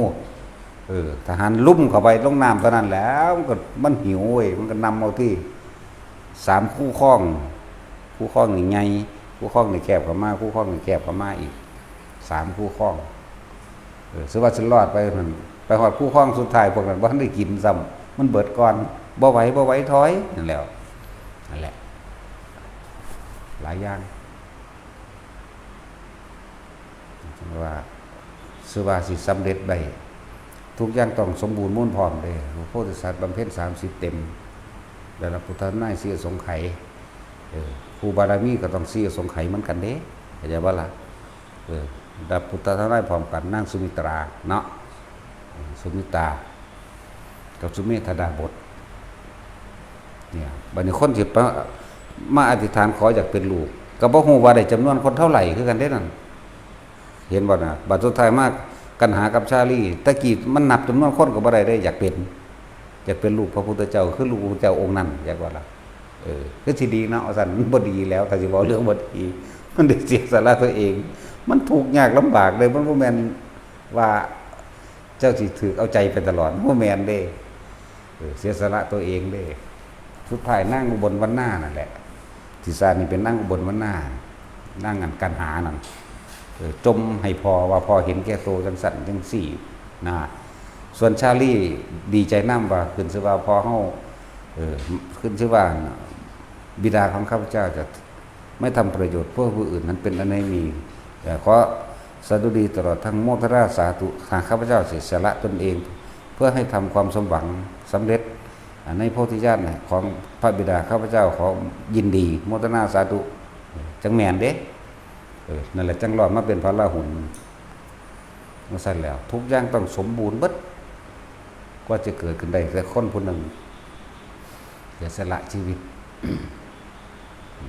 เออ ทหารลุ่มเข้าไปลงน้ำเท่านั้นแหละ มันก็ มันหิวเว้ย มันก็นำเอาที่ สามคูคลอง คูคลองนี่ใหญ่ คูคลองนี่แคบเข้ามา คูคลองนี่แคบเข้ามาอีก สามคูคลอง เออ สิว่าสิรอดไปนั่น ไปฮอดคูคลองสุดท้าย พวกนั้นบ่ทันได้กินซ้ำ มันเบิดก่อน บ่ไหว บ่ไหว ถอย นั่นแหล้ว นั่นแหละ หลายอย่าง ว่า สิว่าสิสำเร็จได้ ทุกอย่างต้องสมบูรณ์มูลพร้อมเด้ พระโพธิสัตว์บำเพ็ญสามสิบเต็ม แล้วพระพุทธนายสี่อสงไขย เออ ครูบารมีก็ต้องสี่อสงไขยเหมือนกันเด้ เข้าใจบ่ล่ะ เออ รับพุทธทนายพร้อมกัน นางสุมิตรา เนาะ สุมิตรา กับสุเมธดาบส เนี่ย บัดนี้คนสิมา มาอธิษฐานขออยากเป็นลูก ก็บ่ฮู้ว่าได้จำนวนคนเท่าไหร่คือกันเด้นั่น เห็นบ่น่ะ บัดสุดท้ายมากันหากับชาลี ตะกี้มันนับจำนวนคนก็บ่ได้เด้ อยากเป็น อยากเป็นลูกพระพุทธเจ้า คือลูกพระพุทธเจ้าองค์นั้น อยากว่าล่ะ เออ คือสิดีเนาะ ว่าซั่น มันบ่ดีแล้ว ถ้าสิเว้าเรื่องบ่ดี มันได้เสียสละตัวเอง มันทุกข์ยากลำบากเลย มันบ่แม่นว่าเจ้าสิถูกเอาใจไปตลอด บ่แม่นเด้ เออ เสียสละตัวเองเด้ สุดท้ายนางอุบลวรรณานั่นแหละ ที่สร้างนี่เป็นนางอุบลวรรณา นางอันกันหานั่น เออ จ่มให้พ่อว่าพ่อเห็นแก่โตจั่งซั้นจั่งซี้นะ ส่วนชาลีดีใจนำว่า ขึ้นชื่อว่าพ่อเฮา เออ ขึ้นชื่อว่าบิดาของข้าพเจ้าจะไม่ทำประโยชน์เพื่อผู้อื่น นั้นเป็นอันใดมี เอ่อ ขอสดุดีตลอดทั้งโมทนาสาธุ หากข้าพเจ้าเสียสละตนเอง เพื่อให้ทำความสมหวังสำเร็จ อ่า ในโพธิญาณของพระบิดา ข้าพเจ้าขอยินดีโมทนาสาธุ จั่งแม่นเด้ เออ นั่นแหละจั่งรอดมาเป็นพระราหุล จั่งซั้นแล้ว ทุกอย่างต้องสมบูรณ์เบิด กว่าจะเกิดขึ้นได้แต่คนผู้หนึ่ง เสียสละชีวิต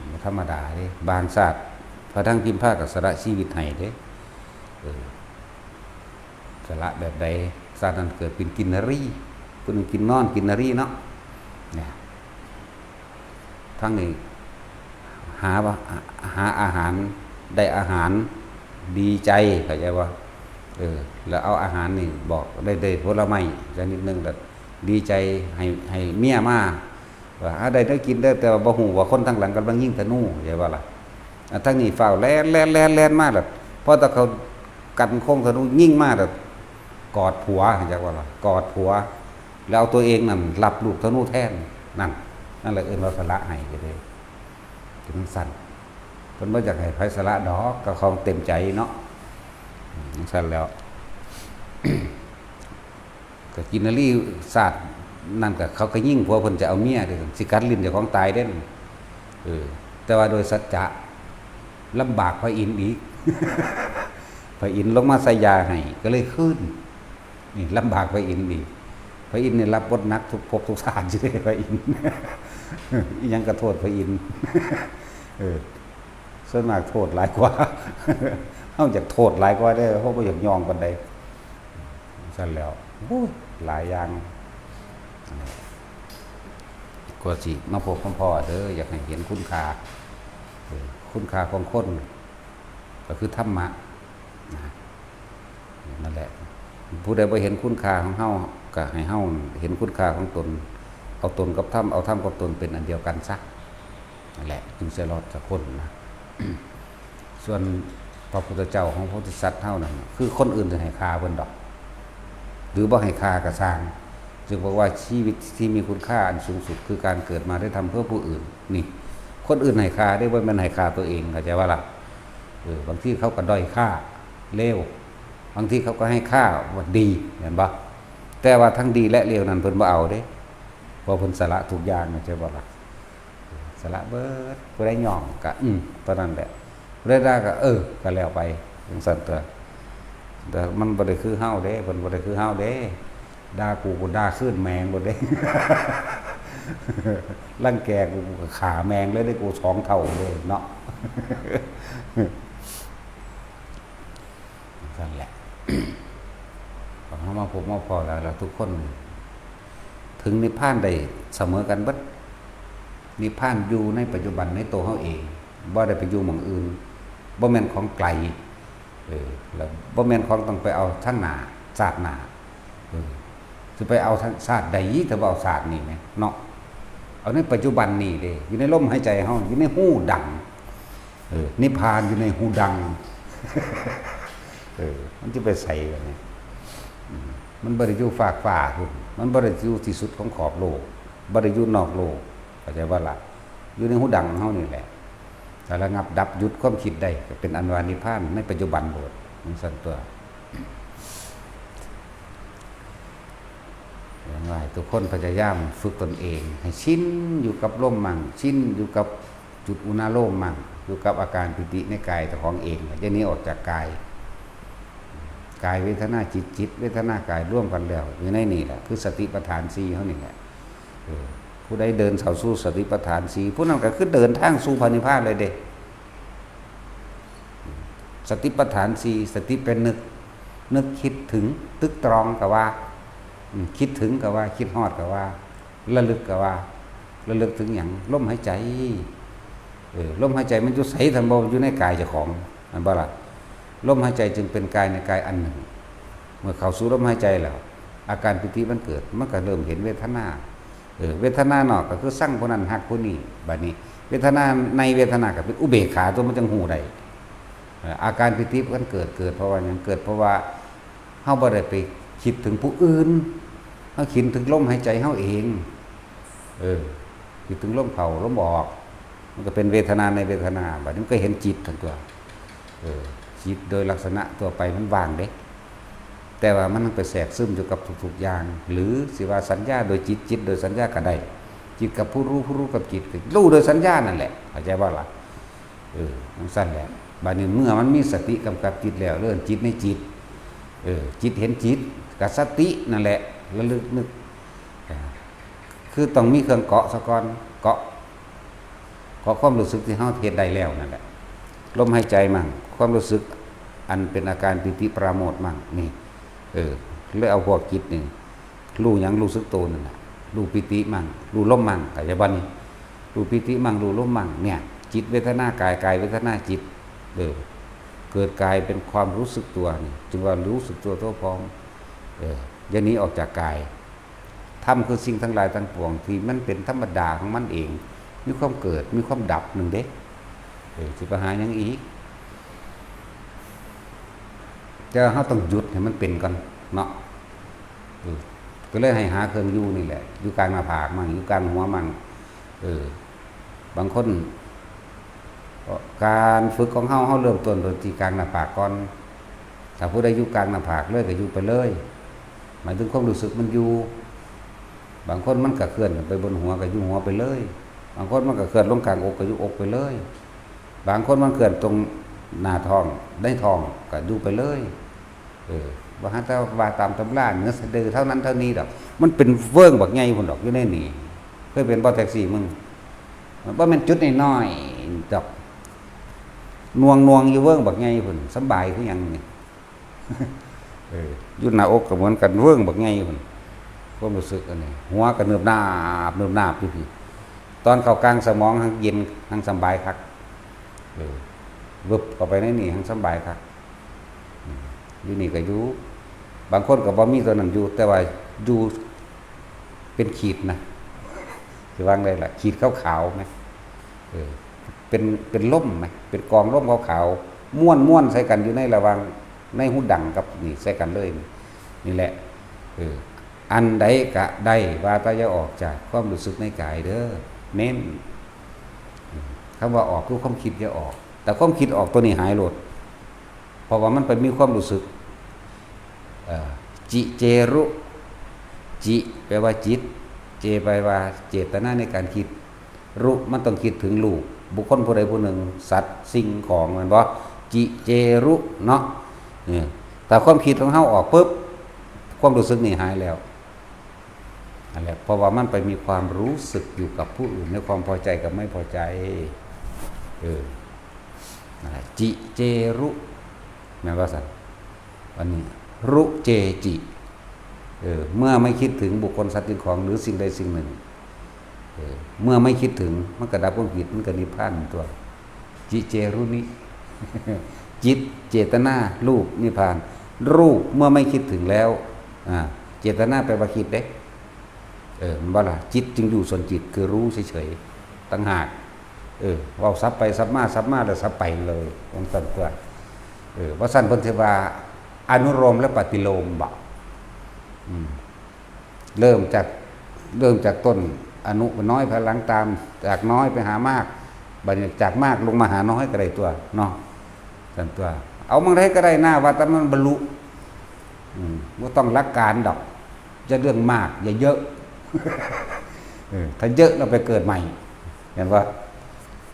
บ่ธรรมดาเด้ บางชาติ พระทั้งพิมพาก็สละชีวิตให้เด้ เออ สละแบบใด ชาตินั้นเกิดเป็นกินนรี ผู้หนึ่งกินนอนกินนรีเนาะ เนี่ย ทั้งนี้ หาว่า หาอาหาร ได้อาหาร ดีใจ เข้าใจบ่ เออ แล้วเอาอาหารนี่บอก ได้ ได้ผลไม้ชนิดหนึ่ง แล้วดีใจ ให้ ให้เมียมา ว่าหาได้แนวกินเด้อ แต่ว่าบ่ฮู้ว่าคนทางหลังกำลังยิงธนู เข้าใจบ่ล่ะ อ่ะ ทั้งนี้ฟ้าวแล่น แล่น แล่น แล่นมา แล้วพอแต่เขากันโค้งธนูยิงมา แล้วกอดผัว เข้าใจบ่ล่ะ กอดผัว แล้วเอาตัวเองนั่นรับลูกธนูแทน นั่น นั่นแหละเอิ้นว่าสละให้ก็ได้ เป็นจั่งซั้น เพิ่นบ่อยากให้ไผสละดอก ก็ของเต็มใจเนาะ อืม จั่งซั้นแล้ว ก็กินนรีชาตินั่นก็เขาก็ยิงผัวเพิ่นจะเอาเมียเด้ สิกัดลิ้นเจ้าของตายเด้ เออ แต่ว่าโดยสัจจะ ลำบากพระอินทร์อีก พระอินทร์ลงมาใส่ยาให้ ก็เลยคืน นี่ลำบากพระอินทร์อีก พระอินทร์นี่รับบทหนักทุกภพทุกชาติอยู่เด้ พระอินทร์ อิหยังก็โทษพระอินทร์ เออ ส่วนมากโทษหลายกว่า เฮาอยากโทษหลายกว่าเด้อ เฮาบ่อยากยองปานใด ซั่นแล้ว โอ้ย หลายอย่าง ก็สิมาพบมาพ้อเด้อ อยากให้เห็นคุณค่า เออ คุณค่าของคน ก็คือธรรมะ นะ นั่นแหละ ผู้ใดบ่เห็นคุณค่าของเฮา ก็ให้เฮาเห็นคุณค่าของตน เอาตนกับธรรม เอาธรรมกับตนเป็นอันเดียวกันซะ นั่นแหละ จึงสิรอดสักคนนะ ส่วนพระพุทธเจ้าของพระโพธิสัตว์เฮานั่น คือคนอื่นสิให้ค่าเพิ่นดอก หรือบ่ให้ค่าก็ซ่าง จึงบอกว่าชีวิตที่มีคุณค่าอันสูงสุดคือการเกิดมาได้ทำเพื่อผู้อื่น นี่ คนอื่นให้ค่าเด้ บ่แม่นให้ค่าตัวเอง เข้าใจบ่ล่ะ เออ บางทีเขาก็ด้อยค่า เลว บางทีเขาก็ให้ค่าว่าดี แม่นบ่ แต่ว่าทั้งดีและเลวนั้นเพิ่นบ่เอาเด้ เพราะเพิ่นสละทุกอย่าง เข้าใจบ่ล่ะ สละเบิด ผู้ใดยอมก็ อืม เท่านั้นแหละ ผู้ใดด่าก็ เออ ก็แล้วไป จั่งซั้นตั่ว แต่มันบ่ได้คือเฮาเด้ เพิ่นบ่ได้คือเฮาเด้ ด่ากู กูด่าคืนแม่งโลดเด้ รังแกกู กูก็ฆ่าแม่งเลยเด้ กูสองเท่าเลยเนาะ จั่งซั้นแหละ พอเฮามาพบมาพ้อแล้ว แล้วทุกคนถึงนิพพานได้เสมอกันเบิด นิพพานอยู่ในปัจจุบันในตัวเฮาเอง บ่ได้ไปอยู่หม่องอื่น บ่แม่นของไกล เออ แล้วบ่แม่นของต้องไปเอาทางหน้า ชาติหน้า เออ สิไปเอาทางชาติใด ถ้าบ่เอาชาตินี้แหมเนาะ เอาในปัจจุบันนี้เด้ อยู่ในลมหายใจเฮา อยู่ในฮูดัง เออ นิพพานอยู่ในฮูดัง เออ มันสิไปไสบัดนี้ อืม มันบ่ได้อยู่ฟากฟ้าพุ้น มันบ่ได้อยู่ที่สุดของขอบโลก บ่ได้อยู่นอกโลก เข้าใจบ่ล่ะ อยู่ในฮูดังของเฮานี่แหละ ถ้าระงับดับหยุดความคิดได้ ก็เป็นอันว่านิพพานในปัจจุบันโลด จั่งซั้นตั่ว อย่างไรทุกคนพยายามฝึกตนเอง ให้ชินอยู่กับลมมั่ง ชินอยู่กับจุดอุณาโลมมั่ง อยู่กับอาการปีติในกายเจ้าของเอง อย่าหนีออกจากกาย กายเวทนาจิต จิตเวทนากายรวมกันแล้ว อยู่ในนี่แหละ คือสติปัฏฐานสี่เฮานี่แหละ เออ ผู้ใดเดินเข้าสู่สติปัฏฐานสี่ ผู้นั้นก็คือเดินทางสู่พระนิพพานเลยเด้ สติปัฏฐานสี่ สติเป็นนึก นึกคิดถึง ตึกตรองก็ว่า อืม คิดถึงก็ว่า คิดฮอดก็ว่า ระลึกก็ว่า ระลึกถึงหยัง ลมหายใจ เออ ลมหายใจมันอยู่ไส ถ้าบ่อยู่ในกายเจ้าของ แม่นบ่ล่ะ ลมหายใจจึงเป็นกายในกายอันหนึ่ง เมื่อเข้าสู่ลมหายใจแล้ว อาการปีติมันเกิด มันก็เริ่มเห็นเวทนา เออ เวทนานอกก็คือชังผู้นั้นฮักผู้นี้ บัดนี้ เวทนาในเวทนาก็เป็นอุเบกขาตัว มันจั่งฮู้ได้ เอ่อ อาการปีติมันเกิด เกิดเพราะว่าหยัง เกิดเพราะว่าเฮาบ่ได้ไปคิด คิดถึงผู้อื่น เฮาคิดถึงลมหายใจเฮาเอง เออ คิดถึงลมเข้าลมออก มันก็เป็นเวทนาในเวทนา บัดนี้มันก็เห็นจิตทั้งตัว เออ จิตโดยลักษณะทั่วไปมันว่างเด้ แต่ว่ามันไปแทรกซึมอยู่กับทุกๆอย่าง หรือสิว่าสัญญาโดยจิต จิตโดยสัญญาก็ได้ จิตกับผู้รู้ ผู้รู้กับจิต ก็รู้โดยสัญญานั่นแหละ เข้าใจบ่ล่ะ เออ จั่งซั้นแหละ บัดนี้เมื่อมันมีสติกำกับจิตแล้ว เรื่องจิตในจิต เออ จิตเห็นจิต กับสตินั่นแหละ ระลึกนึก อ่า คือต้องมีเครื่องเกาะซะก่อน เกาะ เกาะความรู้สึกที่เฮาเฮ็ดได้แล้วนั่นแหละ ลมหายใจมั่ง ความรู้สึกอันเป็นอาการปีติปราโมทย์มั่ง นี่ เออ เลยเอาพวกจิตนี่ รู้หยัง รู้สึกโตนั่นน่ะ รู้ปีติมั่ง รู้ลมมั่ง เข้าใจบ่นี่ รู้ปีติมั่ง รู้ลมมั่ง เนี่ย จิตเวทนากาย กายเวทนาจิต เออ เกิดกายเป็นความรู้สึกตัวนี่ จึงว่ารู้สึกตัวทั่วพร้อม เออ อย่าหนีออกจากกาย ธรรมคือสิ่งทั้งหลายทั้งปวงที่มันเป็นธรรมดาของมันเอง มีความเกิด มีความดับหนึ่งเด้ เออ สิไปหาหยังอีก แต่เฮาต้องหยุดให้มันเป็นก่อนเนาะ เออ ก็เลยให้หาเครื่องอยู่นี่แหละ อยู่กลางหน้าผากมั่ง อยู่กลางหัวมั่ง เออ บางคน การฝึกของเฮา เฮาเริ่มต้นโดยที่กลางหน้าผากก่อน ถ้าผู้ใดอยู่กลางหน้าผากเลยก็อยู่ไปเลย หมายถึงความรู้สึกมันอยู่ บางคนมันก็เคลื่อนไปบนหัวก็อยู่หัวไปเลย บางคนมันก็เคลื่อนลงกลางอกก็อยู่อกไปเลย บางคนมันเคลื่อนตรงหน้าท้อง ในท้องก็อยู่ไปเลย เออ บ่หาแต่ว่าตามตำราเหนือสะดือเท่านั้นเท่านี้ดอก มันเป็นเวิ้งบักใหญ่พุ่นดอกอยู่ในนี่ เคยเป็นบ่แท็กซี่มึง มันบ่แม่นจุดน้อยๆดอก หน่วงๆอยู่เวิ้งบักใหญ่พุ่น สำบายคือหยังนี่ เออ อยู่หน้าอกก็เหมือนกัน เวิ้งบักใหญ่พุ่น ความรู้สึกอันนี้ หัวก็เนิบนาบ เนิบนาบอยู่พี้ ตอนเข้ากลางสมองหั้งเย็น หั้งสำบายคัก เออ วึบเข้าไปในนี่หั้งสำบายคัก อืม อยู่นี่ก็อยู่ บางคนก็บ่มีตัวนั้นอยู่ แต่ว่าอยู่เป็นขีดนะ สิว่าจั่งใดล่ะ ขีดขาวๆไหม เออ เป็น เป็นลมไหม เป็นกองลมขาวๆ ม้วนๆใส่กันอยู่ในระหว่าง ในหูดังกับนี่ใส่กันเลย นี่แหละ เออ อันใดก็ได้ ว่าแต่อย่าออกจากความรู้สึกในกายเด้อ เน้น คำว่าออกคือความคิดอย่าออก แต่ความคิดออกตัวนี้หายโลด เพราะว่ามันไปมีความรู้สึก เอ่อ จิเจรุ จิ แปลว่าจิต เจ แปลว่าเจตนาในการคิด รุ มันต้องคิดถึงรูป บุคคลผู้ใดผู้หนึ่ง สัตว์ สิ่งของ แม่นบ่ จิเจรุ เนาะ เนี่ย แต่ความคิดของเฮาออกปุ๊บ ความรู้สึกนี่หายแล้ว นั่นแหละ เพราะว่ามันไปมีความรู้สึกอยู่กับผู้อื่น ในความพอใจกับไม่พอใจ เออ นั่นแหละ จิเจรุ แม่นว่าซั่น อันนี้ รุเจจิ เออ เมื่อไม่คิดถึงบุคคลสัตว์สิ่งของหรือสิ่งใดสิ่งหนึ่ง เออ เมื่อไม่คิดถึง มันก็ดับความคิด มันก็นิพพานตัว จิเจรุนิ จิต เจตนา รูป นิพพาน รูป เมื่อไม่คิดถึงแล้ว อ่า เจตนาแปลว่าคิดเด้ เออ แม่นบ่ล่ะ จิตจึงอยู่ส่วนจิต คือรู้เฉยๆ ต่างหาก เออ เว้าสับไปสับมา สับมาแล้วสับไปเลย จั่งซั้นตัว เออ ว่าซั่นเพิ่นสิว่า อนุโลมและปฏิโลมบ่ อืม เริ่มจาก เริ่มจากต้นอนุน้อย ภายหลังตาม จากน้อยไปหามาก บัดนี้จากมากลงมาหาน้อยก็ได้ตัว เนาะ ซั่นตัว เอาหม่องใดก็ได้นะ ว่าแต่มันบรรลุ อืม บ่ต้องหลักการดอก จะเรื่องมาก อย่าเยอะ เออ ถ้าเยอะเราไปเกิดใหม่ เห็นปะ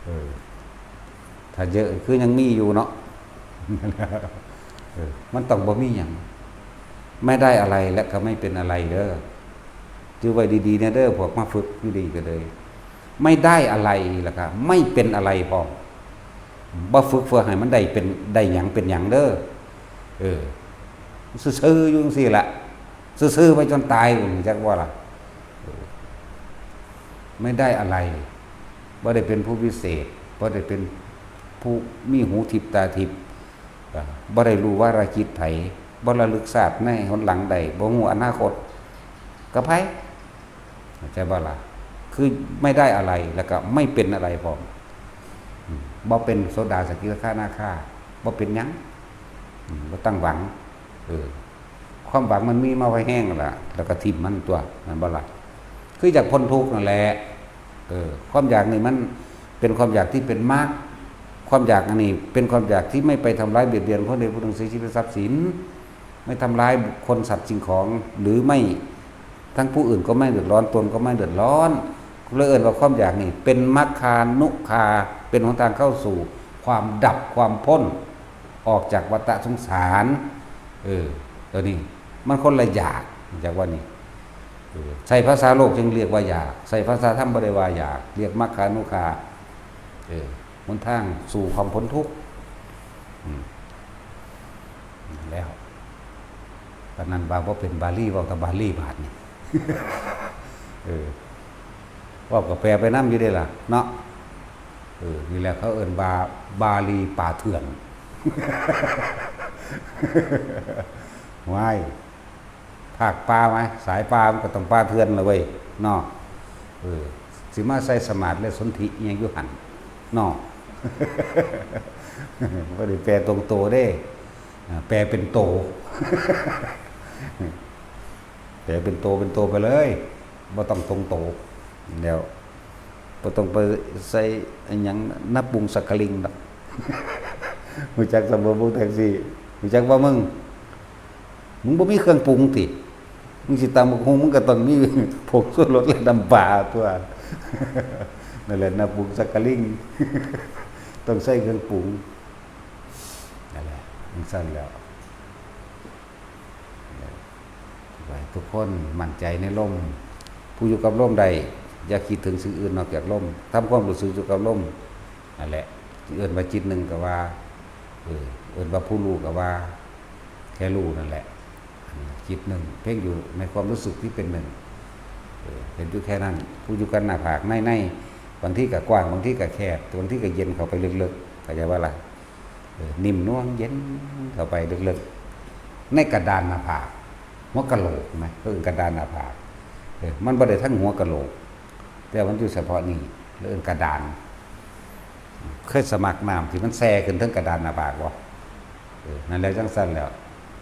เออ ถ้าเยอะคือยังมีอยู่เนาะ เออ มันต้องบ่มีหยัง ไม่ได้อะไรและก็ไม่เป็นอะไรเด้อ ถือไว้ดีๆนะเด้อ พวกมาฝึกอยู่ดีก็เลย ไม่ได้อะไรแล้วก็ไม่เป็นอะไรพร้อม บ่ฝึกเพื่อให้มันได้เป็น ได้หยังเป็นหยังเด้อ เออ ซื่อๆอยู่จั่งซี้ล่ะ ซื่อๆไปจนตาย จักว่าล่ะ เออ ไม่ได้อะไร บ่ได้เป็นผู้วิเศษ บ่ได้เป็นผู้มีหูทิพย์ตาทิพย์ เอ่อ บ่ได้รู้วาระจิตไผ บ่ระลึกชาติในหนหลังได้ บ่ฮู้อนาคต กับไผ เข้าใจบ่ล่ะ คือไม่ได้อะไร แล้วก็ไม่เป็นอะไรพร้อม อืม บ่เป็นโสดา สกิทาคา นาคา บ่เป็นหยัง อืม บ่ต้องหวัง เออ ความหวังมันมีมาไว้แฮงแล้วล่ะ แล้วก็ถิ่มมันตั๊ว แม่นบ่ล่ะ คืออยากพ้นทุกข์นั่นแหละ เออ ความอยากนี่มันเป็นความอยากที่เป็นมรรค ความอยากอันนี้เป็นความอยากที่ไม่ไปทำร้ายเบียดเบียนผู้ใดผู้หนึ่ง เสียชีวิตทรัพย์สิน ไม่ทำร้ายบุคคลสัตว์สิ่งของ หรือไม่ ทั้งผู้อื่นก็ไม่เดือดร้อน ตนก็ไม่เดือดร้อน เลยเอิ้นว่าความอยากนี่เป็นมัคคานุคา เป็นหนทางเข้าสู่ความดับความพ้น ออกจากวัฏสงสาร เออ ตัวนี้มันคนละอยากจากว่านี่ เออ ใช้ภาษาโลกจึงเรียกว่าอยาก ใช้ภาษาธรรมบ่ได้ว่าอยาก เรียกมัคคานุคา เออ หนทางสู่ความพ้นทุกข์ อืม นั่นแล้ว ปานนั้นว่าบ่เป็นบาลี เว้าแต่บาลีบาดนี่ เออ เว้าก็แปลไปนำอยู่เด้ล่ะ เนาะ เออ นี่แหละเขาเอิ้นว่าบาลีป่าเถื่อน ว้าย ภาคป่าไหม สายป่ามันก็ต้องป่าเถื่อนล่ะเว้ย เนาะ เออ สิมาใส่สมาสและสนธิอิหยังอยู่หั่น เนาะ บ่ได้แปลตรงโตเด้ อ่า แปลเป็นโต แปลเป็นโตเป็นโตไปเลย บ่ต้องตรงโต แล้ว บ่ต้องไปใส่อิหยัง นะปุงสักกะลิงดอก รู้จักสำเริงวงศ์แตงสี่ รู้จักบ่มึง มึงบ่มีเครื่องปรุงติ มึงสิตำบักหุ่ง มึงก็ต้องมีผงชูรสและน้ำปลาตั๊ว นั่นแหละ นะปุงสักกะลิง ต้องใส่เครื่องปรุง นั่นแหละ จั่งซั้นแล้ว ขอให้ทุกคนมั่นใจในลม ผู้อยู่กับลมได้ อย่าคิดถึงสิ่งอื่นนอกจากลม ทำความรู้สึกอยู่กับลม นั่นแหละ เอิ้นว่าจิตหนึ่งก็ว่า เออ เอิ้นว่าผู้รู้ก็ว่า แค่รู้นั่นแหละ จิตหนึ่ง เพ่งอยู่ในความรู้สึกที่เป็นหนึ่ง เออ เห็นอยู่แค่นั้น ผู้อยู่กับหน้าผาก ใน ใน บางทีก็กว้าง บางทีก็แคบ บางทีก็เย็นเข้าไปลึกๆ เข้าใจบ่ล่ะ เออ นิ่มนวลเย็นเข้าไปลึกๆ ในกระดานหน้าผาก หัวกะโหลกนะ เขาเอิ้นกระดานหน้าผาก เออ มันบ่ได้ทั้งหัวกะโหลก แต่มันอยู่เฉพาะนี่ เรียกกระดาน เคยสมัครน้ำที่มันแซ่ขึ้นเทิงกระดานหน้าผากบ่ เออ นั่นแหละ จั่งซั้นแล้ว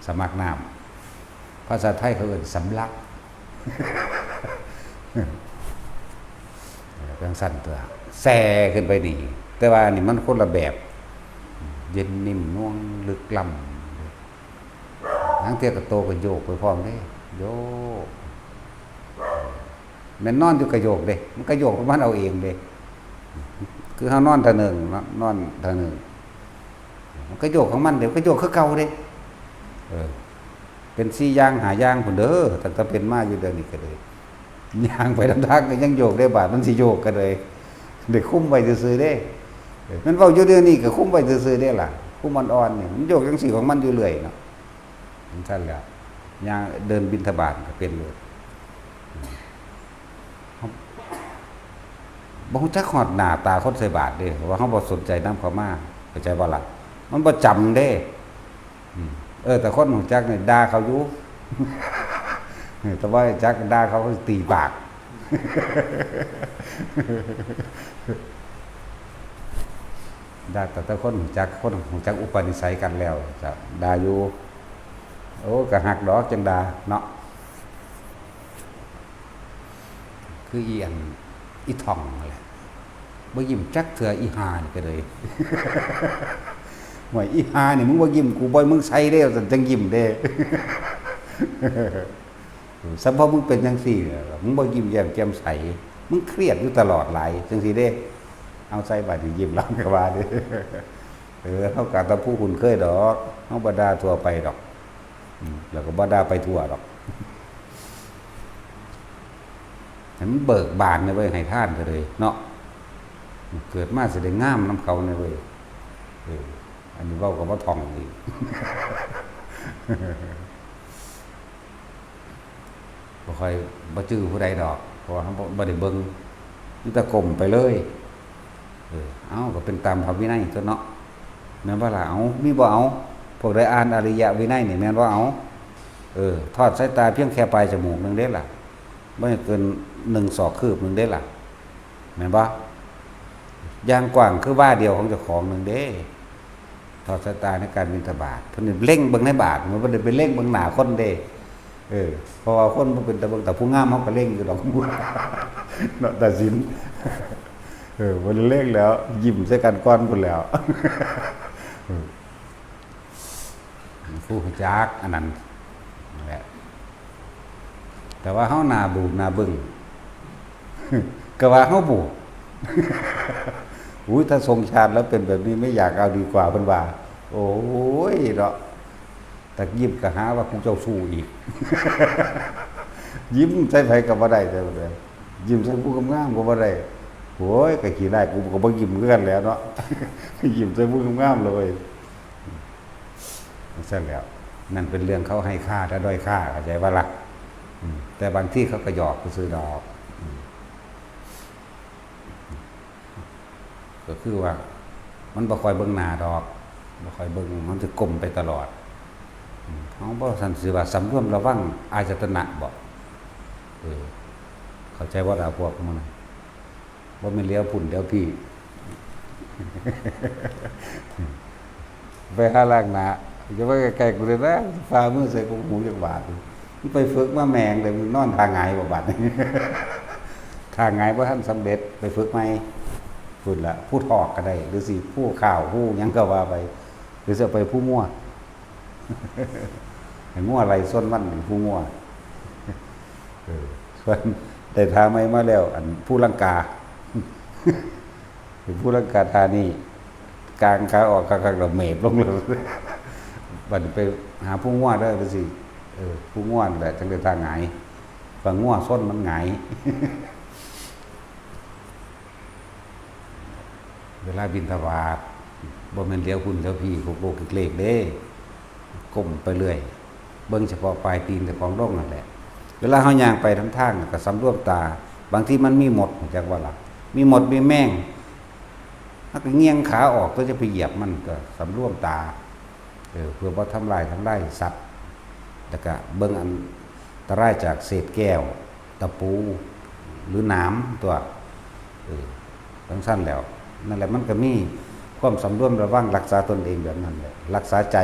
สมัครน้ำ ภาษาไทยเขาเอิ้นสำลัก เออ จั่งซั้นตั๊ว แซ่ขึ้นไปนี่ แต่ว่านี่มันคนละแบบ เย็นนิ่มนวลลึกล้ำ ลางเทื่อก็โตก็โยกไปพร้อมเด้ โยก แม่นนอนอยู่ก็โยกเด้ มันก็โยกของมันเอาเองเด้ คือเฮานอนท่าหนึ่งเนาะ นอนท่าหนึ่ง มันก็โยกของมันเด้ ก็โยกคือเก่าเด้ เออ เป็นสี่อย่างห้าอย่างพุ้นเด้อ ตั้งแต่เป็นมาอยู่เดี๋ยวนี้ก็เลย ย่างไปนำทางก็ยังโยกได้ บาดมันสิโยกก็เลย ได้คุมไว้ซื่อๆเด้ เออ มันเว้าอยู่เดี๋ยวนี้ก็คุมไว้ซื่อๆเด้ล่ะ คุมอ่อนๆนี่ มันโยกจั่งซี้ของมันอยู่เรื่อยเนาะ จั่งซั้นแหละ ย่างเดินบิณฑบาตก็เป็นโลด บ่ฮู้จักฮอดหน้าตาคนใส่บาตรเด้ เพราะว่าเฮาบ่สนใจนำเขามา เข้าใจบ่ล่ะ มันบ่จำเด้ อืม เออ แต่คนฮู้จักนี่ด่าเขาอยู่ เออ แต่ว่าจักด่าเขาก็ตีปาก ด่า แต่ แต่คนฮู้จัก คนฮู้จักอุปนิสัยกันแล้ว จะด่าอยู่ โอ้ ก็ฮักดอกจั่งด่าเนาะ คืออีอัน อีท่องนั่นแหละ บ่ยิ้มจักเทื่อ อีห่านี่ก็เลย ห่วย อีห่านี่ มึงบ่ยิ้ม กูบ่ให้มึงใส่เด้ ว่าซั่น จั่งยิ้มเด้ สำเพราะมึงเป็นจั่งซี้เนี่ย มึงบ่ยิ้มแย้มแจ่มใส มึงเครียดอยู่ตลอดหลาย จั่งซี้เด้ เอาใส่บาดนี้ยิ้มแล้วก็ว่าเด้ เออ เฮาก็ตะผู้คุ้นเคยดอก เฮาบ่ด่าทั่วไปดอก อืม แล้วก็บ่ด่าไปทั่วดอก ให้มันเบิกบานเลยเว้ย ให้ทานซะเลยเนาะ เกิดมาสิได้งามนำเขาเนี่ยเว้ย เออ อันนี้เว้าก็บ่ท่องอีก บ่ค่อย บ่จื้อผู้ใดดอก เพราะว่าเฮาบ่ บ่ได้เบิ่ง มีแต่ก้มไปเลย เออ เอ้า ก็เป็นตามพระวินัยตั๊วเนาะ แม่นบ่ล่ะ เอ้า มีบ่ เอ้า พวกใดอ่านอริยวินัยนี่ แม่นบ่ เอ้า เออ ทอดสายตาเพียงแค่ปลายจมูกหนึ่งเด้ล่ะ บ่ให้เกินหนึ่งศอกคืบหนึ่งเด้ล่ะ แม่นบ่ ย่างกว้างคือวาเดียวของเจ้าของหนึ่งเด้ ทอดสายตาในการบิณฑบาต เพิ่นเล็งเบิ่งในบาตร มันบ่ได้ไปเล็งเบิ่งหน้าคนเด้ เออ เพราะว่าคนบ่เป็นตาเบิ่ง แต่ผู้งามเฮาก็เล็งอยู่ดอก เนาะ ตัดสิน เออ บ่ได้เล็งแล้ว ยิ้มใส่กันก่อนพุ้นแล้ว เออ ผู้รู้จักอันนั้น นั่นแหละ แต่ว่าเฮาหน้าบูดหน้าบึ้ง ก็ว่าเฮาบูด อุ้ย ถ้าทรงชาติแล้วเป็นแบบนี้ไม่อยากเอาดีกว่า เพิ่นว่า โอ้ย เนาะ แต่ยิ้มก็หาว่ากูเจ้าชู้อีก ยิ้มใส่ไผก็บ่ได้ แต่ว่า ยิ้มใส่ผู้งามๆก็บ่ได้ โอ้ย ก็ขี้ร้าย กูก็บ่ยิ้มคือกันแหล้วเนาะ ยิ้มใส่ผู้งามๆเลย จั่งซั้นแหล้ว นั่นเป็นเรื่องเขาให้ค่าและด้อยค่า เข้าใจบ่ล่ะ อืม แต่บางทีเขาก็หยอกซื่อๆดอก อืม ก็คือว่า มันบ่ค่อยเบิ่งหน้าดอก บ่ค่อยเบิ่ง มันสิก้มไปตลอด อืม เฮาบ่ซั้นสิว่าสำรวมระวังอายตนะบ่ เออ เข้าใจบ่ล่ะพวกหมู่นั้น บ่แม่นเหลียวพุ้นเหลียวพี้ ไปหาล้างหน้า อย่ามาใกล้ๆกูเลยนะ ฝ่ามือใส่กกหูจักบาด มึงไปฝึกมาแม่งเลย มึงนอนท่าหงายบ่บาดนี้ ท่าหงายบ่ทันสำเร็จ ไปฝึกใหม่ พุ้นละ ผู้ถอกก็ได้ หรือสิผู้ข้าว ผู้หยังก็ว่าไป หรือสิเอาไปผู้งัว ให้งัวไล่ชนมัน ผู้งัว เออ ส่วนได้ท่าใหม่มาแล้ว อันผู้ลังกา ผู้ลังกาท่านี้ กางขาออกคักๆ แล้วเหมบลงเลย บัดนี้ไปหาผู้งัวเด้อ จั่งซี้ เออ ผู้งัวนั่นแหละ จั่งได้ท่าหงาย ถ้างัวชนมันหงาย เวลาบิณฑบาต บ่แม่นเหลียวพุ้นเหลียวพี้ โกกๆเกกๆเด้ ก้มไปเรื่อย เบิ่งเฉพาะปลายตีนเจ้าของลงนั่นแหละ เวลาเฮาย่างไปนำทางก็สำรวมตา บางทีมันมีมด จักว่าล่ะ มีมดมีแมง เฮาก็เงี่ยงขาออก ตัวจะไปเหยียบมัน ก็สำรวมตา เออ เพื่อบ่ทำลาย ทำลายสัตว์ แล้วก็เบิ่งอันตรายจากเศษแก้ว ตะปู หรือหนามตั๊ว เออ จั่งซั้นแหล้ว นั่นแหละ มันก็มีความสำรวมระวังรักษาตนเองแบบนั้นแหละ รักษาใจ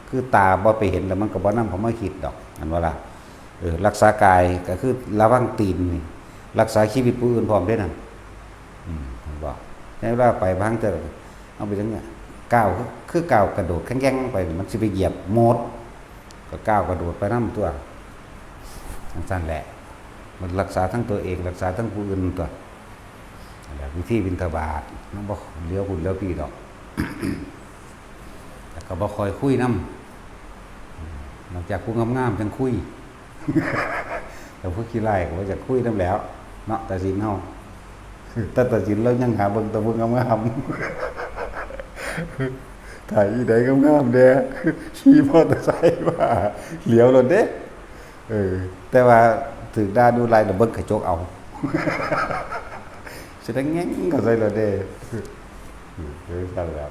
คือตาบ่ไปเห็นแล้วมันก็บ่นำเข้ามาคิดดอก แม่นบ่ล่ะ เออ รักษากายก็คือระวังตีนนี่ รักษาชีวิตผู้อื่นพร้อมเด้นั่น อืม เห็นบ่ ในเวลาไปบางเทื่อ เอาไปจั่งเนี่ย ก้าวคือ คือก้าวกระโดดแข้งๆลงไป มันสิไปเหยียบมด ก็ก้าวกระโดดไปนำตั๊ว จั่งซั้นแหละ มันรักษาทั้งตัวเอง รักษาทั้งผู้อื่นตั๊ว นั่นแหละ วิธีบิณฑบาต มันบ่เหลียวพุ้นเหลียวพี้ดอก แล้วก็บ่ค่อยคุยนำ นอกจากผู้งามๆจั่งคุย แล้วผู้ขี้ร้ายก็บ่อยากคุยนำแหล้ว เนาะ ตาสินเฮา แต่ตาสินลาวยังหาเบิ่งแต่ผู้งามๆ ถ่ายอีใดงามๆแด่ ขี่มอเตอร์ไซค์มา เหลียวโลดเด้ เออ แต่ว่าถืกด่าดูหลาย แล้วเบิ่งกระจกเอา สิได้แง่งเข้าใส่โลดเด้ เออ จั่งซั้นแหล้ว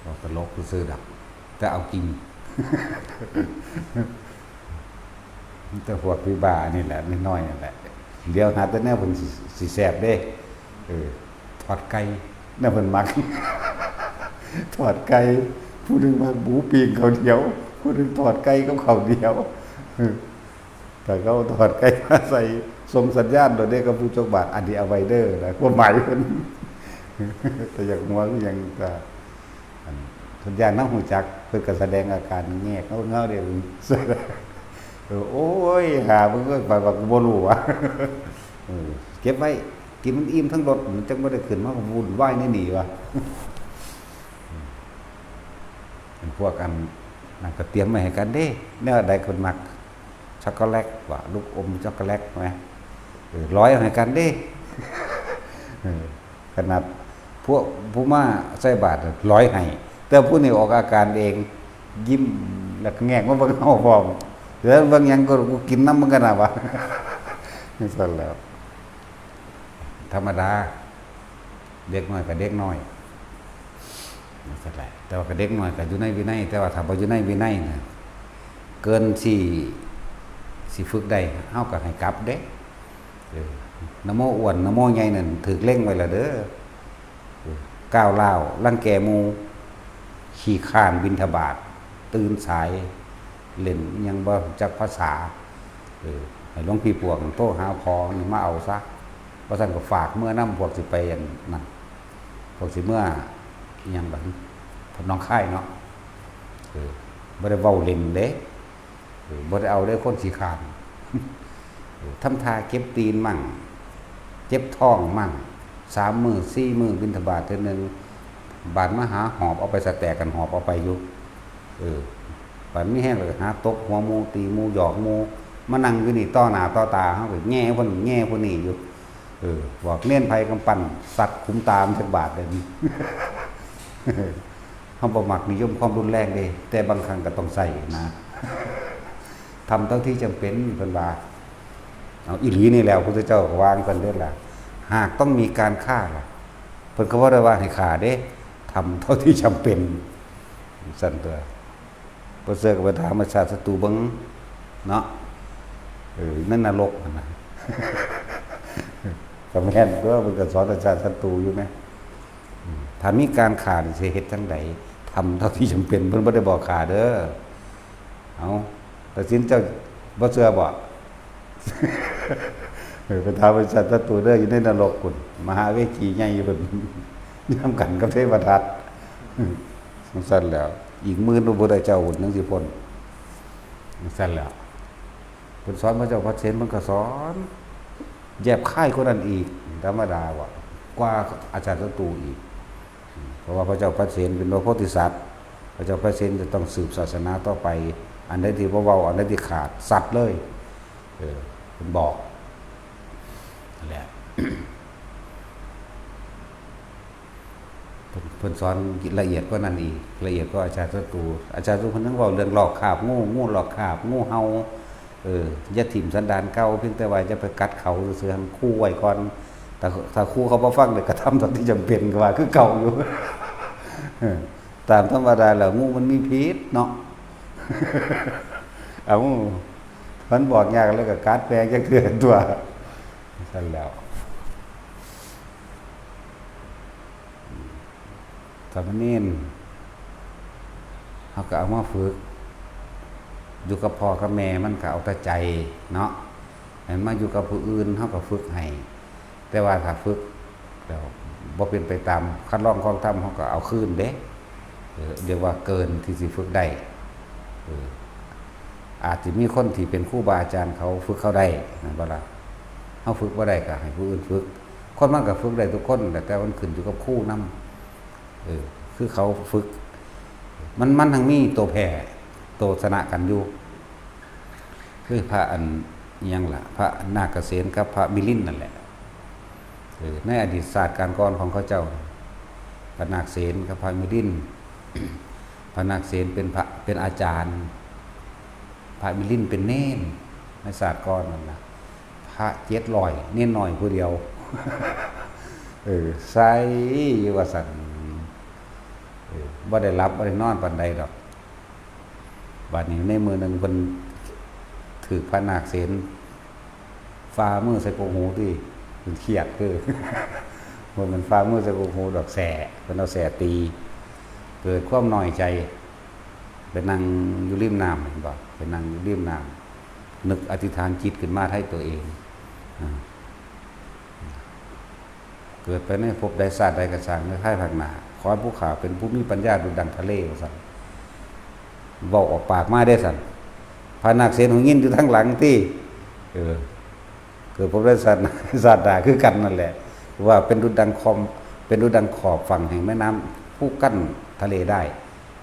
เว้าตลกซื่อๆดอก แต่เอาจริง มีแต่พวกบ้าๆนี่แหละ น้อยๆนั่นแหละ เหลียวหาแต่แนวเพิ่นสิ สิแซ่บเด้ เออ ทอดไก่ แนวเพิ่นมัก ทอดไก่ ผู้หนึ่งมักหมูปิ้งข้าวเหนียว ผู้หนึ่งทอดไก่กับข้าวเหนียว เออ ถ้าเขาทอดไก่มาใส่ ส่งสัญญาณโลดเด้กับผู้จกบาท อันนี้เอาไว้เด้อนะ ความหมายเพิ่น แต่อยากหัวคือหยังก็ อัน สัญญาณเฮารู้จัก เพิ่นก็แสดงอาการแงกเงาๆเด้ เออ โอ้ย ห่ามึงเอ้ย ไปว่ากูบ่รู้ว่ะ เออ เก็บไว้ กินมันอิ่มทั้งรถ มันจั่งบ่ได้ขึ้นมาวุ่นวายในนี่ว่ะ พวกอันนั้นก็เตรียมไว้ให้กันเด้ แนวใดเพิ่นมัก ช็อกโกแลตว่ะ ลูกอมช็อกโกแลตแหม เออ ร้อยเอาให้กันเด้ เออ ขนาดพวกผู้มาใส่บาตรน่ะร้อยให้ แต่ผู้นี้ออกอาการเอง ยิ้มแล้วก็แงกมาเบิ่งเฮาพร้อม แล้วเบิ่งหยังก็ กูกินนำมึงกันน่ะวะ จั่งซั้นแหล้ว ธรรมดา เด็กน้อยก็เด็กน้อย จั่งซั้นแหละ แต่ว่าก็เด็กน้อยก็อยู่ในวินัย แต่ว่าถ้าบ่อยู่ในวินัยน่ะ เกินสิ สิฝึกได้ เฮาก็ให้กลับเด้ เออ นะโมอ้วน นะโมใหญ่นั่น ถืกเล็งไว้แล้วเด้อ เออ ก้าวร้าว รังแกหมู่ ขี้คร้านบิณฑบาต ตื่นสาย เล่นอิหยังบ่จักภาษา เออ ให้หลวงพี่ปวงโทรหาพ่อนี่มาเอาซะ บ่ซั้นก็ฝากเมือนำพวกสิไปอันนั้น พวกสิเมืออิหยังบัดนี้ หนองคายเนาะ เออ บ่ได้เว้าเล่นเด้ เออ บ่ได้เอาเด้คนขี้คร้าน เออ ทำท่าเจ็บตีนมั่ง เจ็บท้องมั่ง สามมื้อสี่มื้อบิณฑบาตเทื่อหนึ่ง บาดมาหาหอบเอาไปสะแตกกันหอบเอาไปอยู่ เออ บาดมีแฮงแล้วก็หาตบหัวหมู่ ตีหมู่ หยอกหมู่ มานั่งอยู่นี่ต่อหน้าต่อตา เฮาก็แหย่ผู้นั้นแหย่ผู้นี้อยู่ เออ บอกเณรไผกำปั้นสัตว์ขุมตามันจักบาดเด้อ เฮาบ่มักนิยมความรุนแรงเด้ แต่บางครั้งก็ต้องใช้นะ ทำเท่าที่จำเป็น เพิ่นว่า เอาอีหลีนี่แหล้ว พุทธเจ้าก็วาจั่งซั่นเด้อล่ะ หากต้องมีการฆ่าล่ะ เพิ่นก็บ่ได้ว่าให้ฆ่าเด้ ทำเท่าที่จำเป็น ซั่นตัว บ่เชื่อก็ไปถามอาจารย์ศัตรูเบิ่งเนาะ เออ ในนรกหั่นนะ ก็แม่นตัว เพิ่นก็สอนอาจารย์ศัตรูอยู่นะ อืม ถ้ามีการฆ่านี่สิเฮ็ดจั่งใด ทำเท่าที่จำเป็น เพิ่นบ่ได้บอกฆ่าเด้อ เอา ตัดสินเจ้าบ่เชื่อบ่ เออ ไปถามอาจารย์ศัตรูเด้อ อยู่ในนรกพุ้น มหาเวทีใหญ่พุ้น นำกันกับเทวทัต จั่งซั่นแหล้ว อีกหมื่นพระพุทธเจ้าพุ้นจั่งสิพ้น จั่งซั่นแหล้ว เพิ่นสอนพระเจ้าพระเสน เพิ่นก็สอนแยบคายกว่านั้นอีก ธรรมดาว่ะ กว่าอาจารย์ศัตรูอีก เพราะว่าพระเจ้าพระเสนเป็นพระโพธิสัตว์ พระเจ้าพระเสนจะต้องสืบศาสนาต่อไป อันใดที่บ่เว้า อันใดที่ขาด สัตว์เลย เออ เพิ่นบอก นั่นแหละ เพิ่น เพิ่นสอนละเอียดกว่านั้นอีก ละเอียดกว่าอาจารย์ศัตรู อาจารย์ศัตรูเพิ่นยังเว้าเรื่องลอกคราบงู งูลอกคราบ งูเห่า เออ อย่าถิ่มสันดานเก่า เพียงแต่ว่าอย่าไปกัดเขาซื่อๆ ให้มันคู่ไว้ก่อน แต่ถ้าคู่เขาบ่ฟังเนี่ย กระทำเท่าที่จำเป็นก็ว่าคือเก่าอยู่ เออ ตามธรรมดาแล้วงูมันมีพิษเนาะ เอา มันบอกยากแล้วก็กัดแปลงจักเทื่อตัว ซั่นแหล้ว สามเณร เฮาก็เอามาฝึก อยู่กับพ่อกับแม่มันก็เอาแต่ใจเนาะ ให้มันมาอยู่กับผู้อื่น เฮาก็ฝึกให้ แต่ว่าถ้าฝึกแล้วบ่เป็นไปตามคัดลองของธรรม เฮาก็เอาคืนเด้ เออ เรียกว่าเกินที่สิฝึกได้ เออ อาจสิมีคนที่เป็นครูบาอาจารย์เขาฝึกเฮาได้ แม่นบ่ล่ะ เฮาฝึกบ่ได้ก็ให้ผู้อื่นฝึก คนมันก็ฝึกได้ทุกคนแหละ แต่มันขึ้นอยู่กับครูนำ เออ คือเขาฝึก มัน มันทั้งมีตัวแพ้ ตัวชนะกันอยู่ คือพระอัน อิหยังล่ะ พระนาคเสนกับพระมิลินนั่นแหละ เออ ในอดีตชาติการก่อนของเขาเจ้า พระนาคเสนกับพระมิลิน พระนาคเสนเป็นพระ เป็นอาจารย์ พระมิลินเป็นเณร ในชาติก่อนนั่นนะ พระเจ็ดร้อย เณรน้อยผู้เดียว เออ ใส่อยู่ว่าซั่น เออ บ่ได้หลับบ่ได้นอนปานใดดอก บัดนี้ในมื้อหนึ่งเพิ่นถืกพระนาคเสน ฝ่ามือใส่กกหูติ เพิ่นเครียดคือ บ่แม่นฝ่ามือใส่กกหูดอก แส้ เพิ่นเอาแส้ตี เกิดความน้อยใจ ไปนั่งอยู่ริมน้ำ เห็นบ่ ไปนั่งอยู่ริมน้ำ นึกอธิษฐานจิตขึ้นมาให้ตัวเอง อ่า เกิดไปในภพใดชาติใดก็ช่าง ในภายภาคหน้า ขอให้ผู้ข้าเป็นผู้มีปัญญาดุจดังทะเล ว่าซั่น เว้าออกปากมาเด้ซั่น พระนาคเสนหูยินอยู่ทางหลังติ เออ เกิดภพใดชาติ ชาติหน้าคือกันนั่นแหละ ว่าเป็นดุจดังคอม เป็นดุจดังขอบฝั่งแห่งแม่น้ำผู้กั้นทะเลได้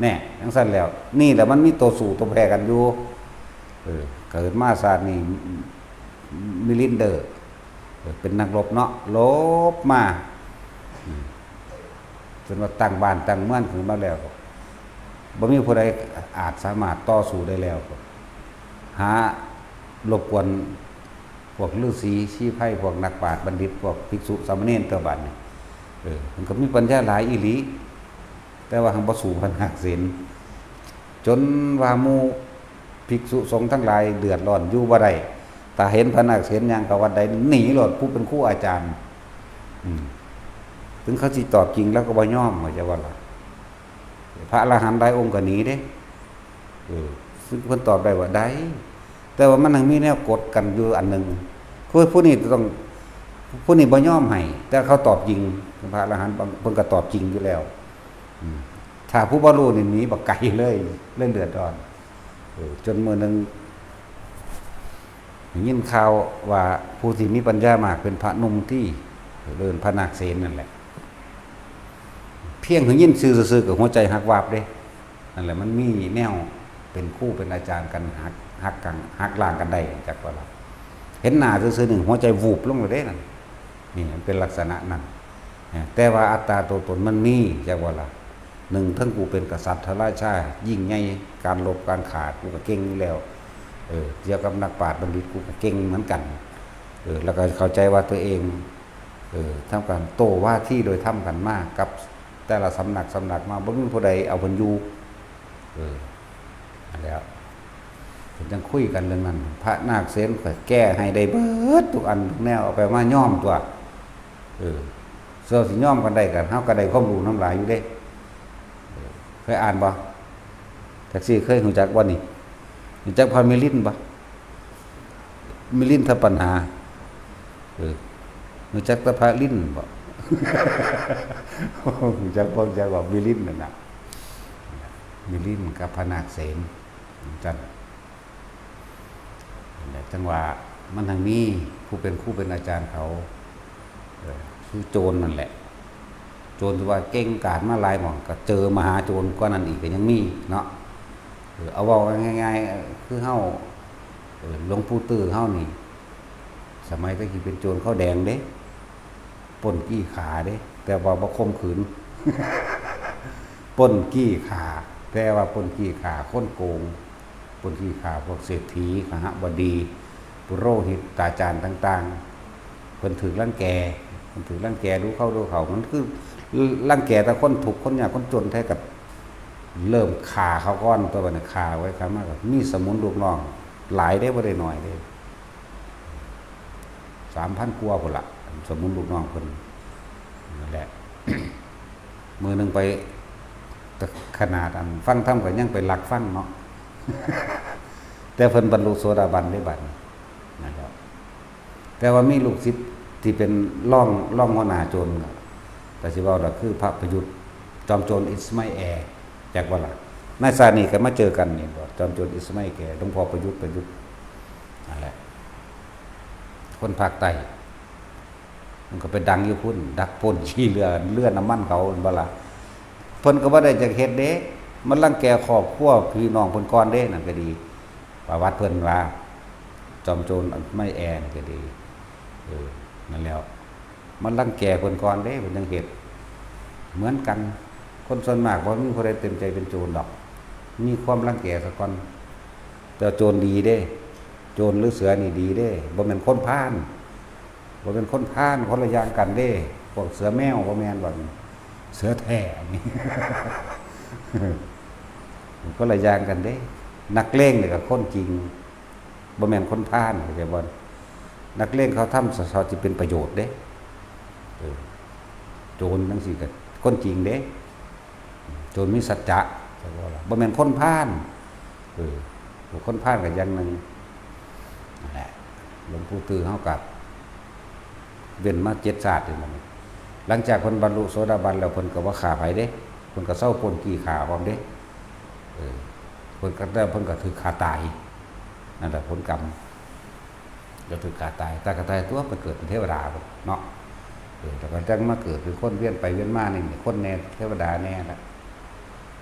แน่ จั่งซั่นแล้ว นี่แหละมันมีตัวสู้ตัวแพ้กันอยู่ เออ เกิดมาชาตินี้ มิลินเดอร์ เออ เป็นนักรบเนาะ รบมา อืม จนว่าตั้งบ้านตั้งเมืองขึ้นมาแล้ว บ่มีผู้ใดอาจสามารถต่อสู้ได้แล้ว หารบกวนพวกฤาษีชีไพร พวกนักปราชญ์บัณฑิต พวกภิกษุสามเณรตัวบัดนี้ เออ มันก็มีปัญญาหลายอีหลี แต่ว่าหั้นบ่สู้พระนาคเสน จนว่าหมู่ภิกษุสงฆ์ทั้งหลายเดือดร้อนอยู่บ่ได้ ถ้าเห็นพระนาคเสนย่างเข้าวัดใด หนีโลด ผู้เป็นครูอาจารย์ อืม ถึงเขาสิตอบจริงแล้วก็บ่ยอม เข้าใจบ่ล่ะ พระอรหันต์หลายองค์ก็หนีเด้ เออ เพิ่นตอบได้ว่าได้ แต่ว่ามันยังมีแนวกดกันอยู่อันหนึ่ง คือผู้นี้ต้อง ผู้นี้บ่ยอมให้ แต่เขาตอบจริง พระอรหันต์บางเพิ่นก็ตอบจริงอยู่แล้ว อืม ถ้าผู้บ่รู้นี่หนีบักไกลเลย เลยเดือดร้อน เออ จนมื้อหนึ่ง ได้ยินข่าวว่าผู้ที่มีปัญญามากเป็นพระหนุ่มตี้ เอิ้นพระนาคเสนนั่นแหละ เพียงได้ยินชื่อซื่อๆ ก็หัวใจหักวาบเด้ นั่นแหละ มันมีแนวเป็นครูเป็นอาจารย์กัน หัก หักกัน หักล้างกันได้ จักว่าล่ะ เห็นหน้าซื่อๆ นี่หัวใจวูบลงเลยเด้นั่น นี่มันเป็นลักษณะนั้น แต่ว่าอัตตาตัวตนมันมี จักว่าล่ะ หนึ่ง ทั้งกูเป็นกษัตริย์ราชา ยิ่งใหญ่ การรบการฆ่ากูก็เก่งอยู่แล้ว เออ เกี่ยวกับนักปราชญ์บัณฑิตกูก็เก่งเหมือนกัน เออ แล้วก็เข้าใจว่าตัวเอง เออ ทำการโต้วาทีโดยธรรมกันมากับแต่ละสำนักสำนักมา บ่มีผู้ใดเอาเพิ่นอยู่ เออ นั่นแหล้ว เพิ่นจังคุยกันเรื่องนั้น พระนาคเสนก็แก้ให้ได้เบิดทุกอันทุกแนว เอาไปมาย่อมตัว เออ เสื้อสิย่อมกันได้กัน เฮาก็ได้ความรู้นำหลายอยู่เด้ เออ เคยอ่านบ่ แท็กซี่เคยรู้จักบ่นี่ รู้จักพระมิลินบ่ มิลินทปัญหา เออ รู้จักแต่พระลินบ่ รู้จักบ่ รู้จักบ่ มิลินนั่นน่ะ มิลินกับพระนาคเสน จั่ง นั่นแหละ จั่งว่ามันทั้งมีผู้เป็นครูเป็นอาจารย์เขา เออ คือโจรนั่นแหละ โจรที่ว่าเก่งกาจมาหลายหม่อง ก็เจอมหาโจรกว่านั้นอีกก็ยังมีเนาะ เออ เอาเว้าง่ายๆ เออ คือเฮา เออ หลวงปู่ตื้อเฮานี่ สมัยตะกี้เป็นโจรขาวแดงเด้ ปล้นจี้ฆ่าเด้ แต่ว่าบ่ข่มขืน ปล้นจี้ฆ่า แต่ว่าปล้นจี้ฆ่าคนโกง ปล้นจี้ฆ่าพวกเศรษฐี คหบดี ปุโรหิต ตาจารย์ต่างๆ เพิ่นถืกรังแก เพิ่นถืกรังแก ดูเข้าดูเขา มันคือรังแกแต่คนทุกข์คนยากคนจนแท้ ก็เริ่มฆ่าเขาก่อน ตัวบัดนี้ฆ่าไว้ฆ่ามาก็มีสมุนลูกน้องหลายเด้ บ่ได้น้อยเด้ สามพันกว่าพุ้นละ สมุนลูกน้องเพิ่น นั่นแหละ มื้อหนึ่งไป ขนาดอันฟังธรรมก็ยังไปลักฟังเนาะ แต่เพิ่นบรรลุโสดาบันได้บัดนี้ นะครับ แต่ว่ามีลูกศิษย์ที่เป็นรอง รองหัวหน้าโจรก็ แต่สิเว้าดอกคือพระประยุทธ์ จอมโจรอิสมาแอล จักว่าล่ะ นายซานีก็มาเจอกันนี่บ่ จอมโจรอิสมาแอล หลวงพ่อประยุทธ์ ประยุทธ์ นั่นแหละ คนภาคใต้ มันก็ไปดังอยู่พุ้น ดักปล้นขี้เรือ เรือน้ำมันเขา หั่นบ่ล่ะ เพิ่นก็บ่ได้จักเฮ็ดเด้ มันรังแกครอบครัวพี่น้องเพิ่นก่อนเด้ นั่นก็ดี ประวัติเพิ่นว่า จอมโจรไม่แอนี่ก็ดี เออ นั่นแหล้ว มันรังแกเพิ่นก่อนเด้ เพิ่นจังเฮ็ด เหมือนกัน คนส่วนมากบ่มีผู้ใดเต็มใจเป็นโจรดอก มีความรังแกซะก่อน แต่โจรดีเด้ โจรหรือเสือนี่ดีเด้ บ่แม่นคนพาล บ่แม่นคนพาล คนละอย่างกันเด้ พวกเสือแมวบ่แม่นบัดนี้ เสือแท้นี่ คนละอย่างกันเด้ นักเลงนี่ก็คนจริง บ่แม่นคนพาล เข้าใจบ่ นักเลงเขาทำสอดๆ สิเป็นประโยชน์เด้ เออ โจรจั่งซี้ก็คนจริงเด้ โจรมีสัจจะ เข้าใจบ่ล่ะ บ่แม่นคนพาล เออ คนพาลก็อย่างหนึ่ง นั่นแหละ หลวงปู่ตื้อเฮาก็เว้นมาเจ็ดชาตินี่ล่ะ หลังจากเพิ่นบรรลุโสดาบันแล้ว เพิ่นก็บ่ฆ่าไผเด้ เพิ่นก็เซาปล้นจี้ฆ่าพร้อมเด้ เออ เพิ่นก็ แต่เพิ่นก็ถืกฆ่าตาย นั่นแหละผลกรรม ก็ถืกฆ่าตาย ตายก็ตายตัว ไปเกิดเป็นเทวดาเนาะ เออ แล้วก็จั่งมาเกิดเป็นคน เวียนไปเวียนมานี่ คนแน่เทวดาแน่ละ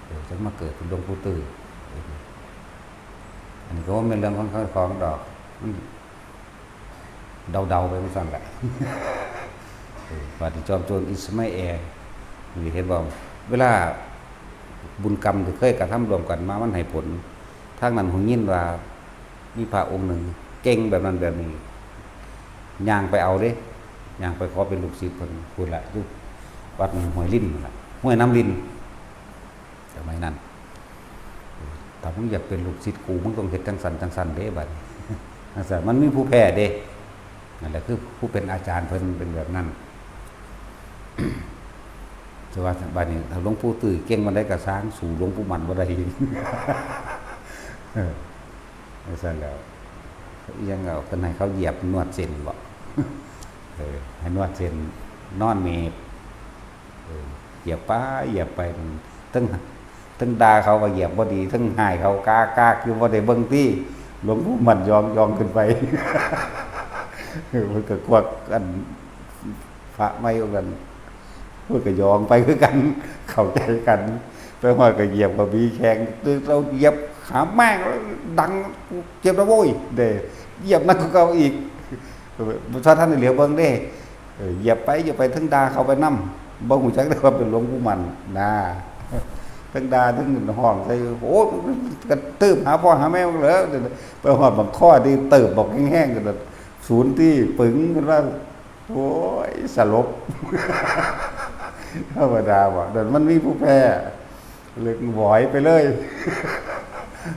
เออ จั่งมาเกิดเป็นหลวงปู่ตื้อ เออ อันนี้ก็บ่แม่นเรื่องของ ของดอก มัน เดาๆ ไปจั่งซั้นแหละ เออ บาดนี้จอมโจรอิสมาแอล นี่เห็นบ่ เวลาบุญกรรมที่เคยกระทำร่วมกันมา มันให้ผล ทางนั้นหูยินว่า มีพระองค์หนึ่งเก่งแบบนั้นแบบนี้ ย่างไปเอาเด้ ย่างไปขอเป็นลูกศิษย์เพิ่น พุ้นละ อยู่วัดห้วยลินนั่นล่ะ ห้วยน้ำลิน สมัยนั้น ถ้ามึงอยากเป็นลูกศิษย์กู มึงต้องเฮ็ดจั่งซั้นจั่งซั้นเด้ บัดนี้ จั่งซั้น มันมีผู้แพ้เด้ นั่นแหละ คือผู้เป็นอาจารย์เพิ่นเป็นแบบนั้น แต่ว่าบัดนี้ ถ้าหลวงปู่ตื้อเก่งปานใดก็ซ่าง สู้หลวงปู่มั่นบ่ได้ เออ จั่งซั้นแหล้ว ยังเอาเพิ่นให้เขาเหยียบนวดเส้นบ่ เออ ให้นวดเส้น นอนเมด เออ เหยียบไป เหยียบไป เทิง เทิงด่าเขาว่าเหยียบบ่ดี เทิงฮ้ายเขากากๆ อยู่ บ่ได้เบิ่งติ หลวงปู่มั่นยองๆ ขึ้นไป เออ เพิ่นก็ควักอัน พระใหม่องค์นั้น เพิ่นก็ยองไปคือกัน เข้าใจกัน ไปฮอดก็เหยียบก็มีแข้ง ตึกเราเหยียบขาแม่ง ดัง เจ็บแล้วโว้ย เด้ เหยียบหนักกว่าเก่าอีก บ่ทันได้เหลียวเบิ่งเด้ เออ เหยียบไป เหยียบไป เทิงด่าเขาไปนำ บ่ฮู้จักเด้ว่าเป็นหลวงปู่มั่นนะ เทิงด่า เทิงฮ้องใส่ โอ้ กระตืบหาพ่อหาแม่มันเหรอ ไปฮอดบักข้อที่เติบบอกแห้งๆ กัน ศูนย์ที่ปึงกันว่า โอ้ย สลบ ธรรมดาบ่ เดี๋ยวมันมีผู้แพ้ เลยหวอยไปเลย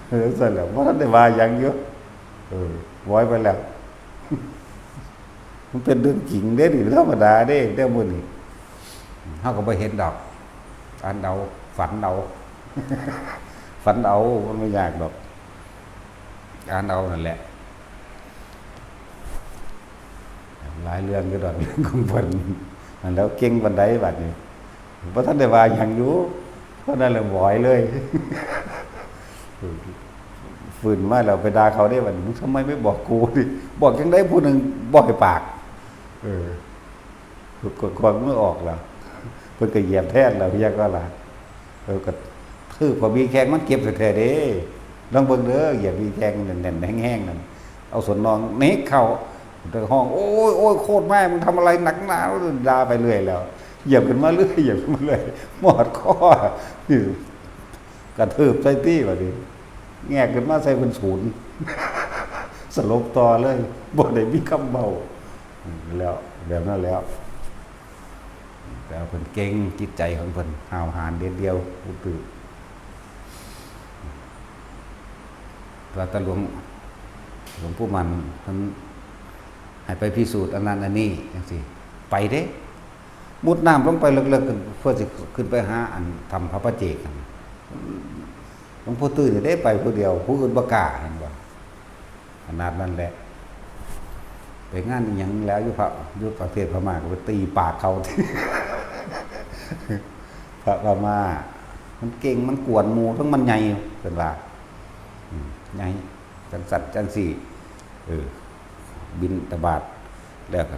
เออ ซั่นแหละ บ่ทันได้ว่าหยังอยู่ เออ หวอยไปแล้ว มันเป็นเรื่องจริงเด้นี่ ธรรมดาเด้ เรื่องมื้อนี้ เฮาก็บ่เห็นดอก อ่านเอา ฝันเอา ฝันเอา มันบ่ยากดอก อ่านเอานั่นแหละ หลายเรื่องอยู่ดอก เรื่องของเพิ่น นั่นแหล้ว เก่งปานใดบัดนี้ บ่ทันได้ว่าหยังอยู่ เท่านั้นแหละหวอยเลย ฟื้นมาแล้วไปด่าเขาเด้บัดนี้ "มึงทำไมไม่บอกกูดิ บอกจั่งใดผู้หนึ่งบ่ให้ปาก" เออ กดควักมือออกแล้ว เพิ่นก็เหยียบแทนแล้ว เพียก็ล่ะ เออ ก็ถือพอมีแข้งมันเจ็บแท้ๆเด้ ลองเบิ่งเด้อ เหยียบมีแข้งแน่นๆ แห้งๆ นั่น เอาส้นน่องเน็กเข้า แต่ฮ้อง "โอ๊ย โอ๊ย โคตรแม่ มึงทำอะไรนักหนา" ด่าไปเรื่อยแล้ว เหยียบขึ้นมาเรื่อย เหยียบขึ้นมาเรื่อย หมอดคอ กระทืบใส่ตี้บัดนี้ แงกขึ้นมาใส่เพิ่นศูนย์ สลบต่อเลย บ่ได้มีคำเว้า แล้ว แบบนั้นแล้ว แต่เพิ่นเก่ง จิตใจของเพิ่นห้าวหาญเด็ดเดี่ยว อุดปื้อ ว่าแต่หลวง หลวงปู่มั่นเพิ่นให้ไปพิสูจน์อันนั้นอันนี้จั่งซี้ ไปเด้ มุดน้ำลงไปเลิกๆ ขึ้น เพื่อสิขึ้นไปหาอันถ้ำพระประเจกนั่น หลวงปู่ตื้อนี่เด้ไปผู้เดียว ผู้อื่นบ่กล้า เห็นบ่ ขนาดนั้นแหละ ไปงานอิหยังแล้วอยู่พระ อยู่ประเทศพม่าก็ไปตีปากเขา พระพม่า มันเก่ง มันกวนหมู่ ทั้งมันใหญ่ เพิ่นว่า อืม ใหญ่ จั่งซั้นจั่งซี้ เออ บิณฑบาตแล้วก็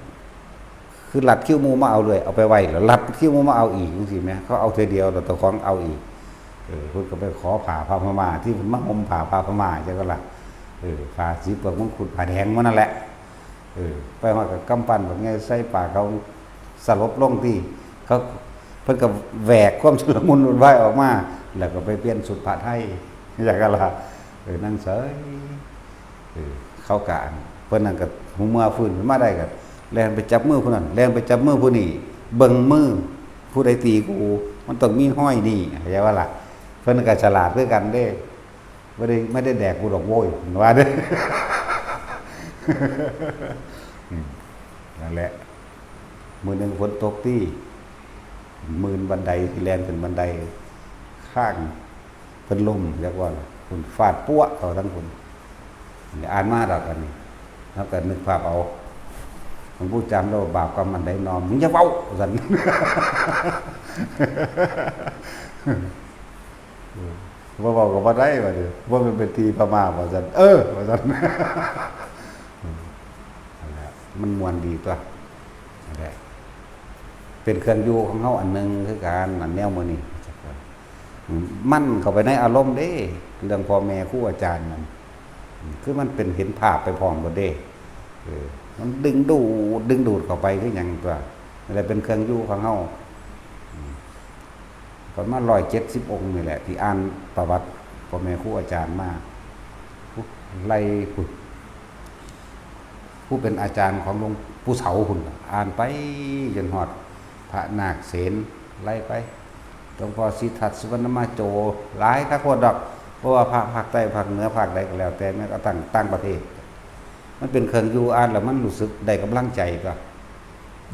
คือลัดคิวหมู่มาเอาเลย เอาไปไว้ แล้วลัดคิวหมู่มาเอาอีกจั่งซี้แหม เขาเอาเทื่อเดียว แล้วเจ้าของเอาอีก เออ เพิ่นก็ไปขอผ้าพระพม่า ที่เพิ่นมาห่มผ้าพระพม่าจั่งก็ล่ะ เออ ผ้าสีเปลือกมังคุด ผ้าแดงหมู่นั่นแหละ เออ ไปฮอดก็กำปั้นบักใหญ่ใส่ปากเขา สลบลงตี้ เขา เพิ่นก็แหวกความชุลมุนวุ่นวายออกมา แล้วก็ไปเปลี่ยนชุดผ้าไทย จั่งก็ล่ะ เออ นั่งเฉย เออ เขาก็ เพิ่นนั่นก็ หูเมื่อฟื้นขึ้นมาได้ก็ แล่นไปจับมือผู้นั้น แล่นไปจับมือผู้นี้ เบิ่งมือ ผู้ใดตีกู มันต้องมีฮอยนี่ เข้าใจบ่ล่ะ เพิ่นก็ฉลาดคือกันเด้ บ่ได้ ไม่ได้แดกกูดอกโว้ย ว่าเด้อ อืม นั่นแหละ มื้อหนึ่งฝนตกตี้ มื่นบันได ที่แล่นขึ้นบันได ข้าง เพิ่นล้ม เรียกว่า เพิ่นฟาดปั๊วเข้าทั้งคน อ่านมาดอกอันนี้ แล้วก็นึกภาพเอา หลวงปู่จามแล้วว่า "บาปกรรมอันใดนอ มึงอย่าเว้า" ว่าซั่น "บ่เว้าก็บ่ได้" ว่าเด้อ "บ่แม่นเป็นที่พม่า" ว่าซั่น "เออ" ว่าซั่น นั่นแหละ มันม่วนดีตั๊ว นั่นแหละ เป็นเครื่องอยู่ของเฮาอันหนึ่งคือกัน อันแนวมื้อนี้ มันเข้าไปในอารมณ์เด้ เรื่องพ่อแม่ครูอาจารย์นั่น คือมันเป็นเห็นภาพไปพร้อมหมดเด้ เออ มันดึงดูด ดึงดูดเข้าไปคือหยังตั๊ว นั่นแหละเป็นเครื่องอยู่ของเฮา อืม ประมาณร้อยเจ็ดสิบองค์นี่แหละ ที่อ่านประวัติพ่อแม่ครูอาจารย์มา ไล่พุ้น ผู้เป็นอาจารย์ของหลวงปู่เสาพุ้น อ่านไปจนฮอดพระนาคเสน ไล่ไป หลวงพ่อศรีทัตสุวรรณมาโจ หลายคักโพดดอก เพราะว่าพระภาคใต้ ภาคเหนือ ภาคใดก็แล้วแต่ แม้กระทั่งต่างประเทศ มันเป็นเครื่องอยู่ อ่านแล้วมันรู้สึกได้กำลังใจตั๊ว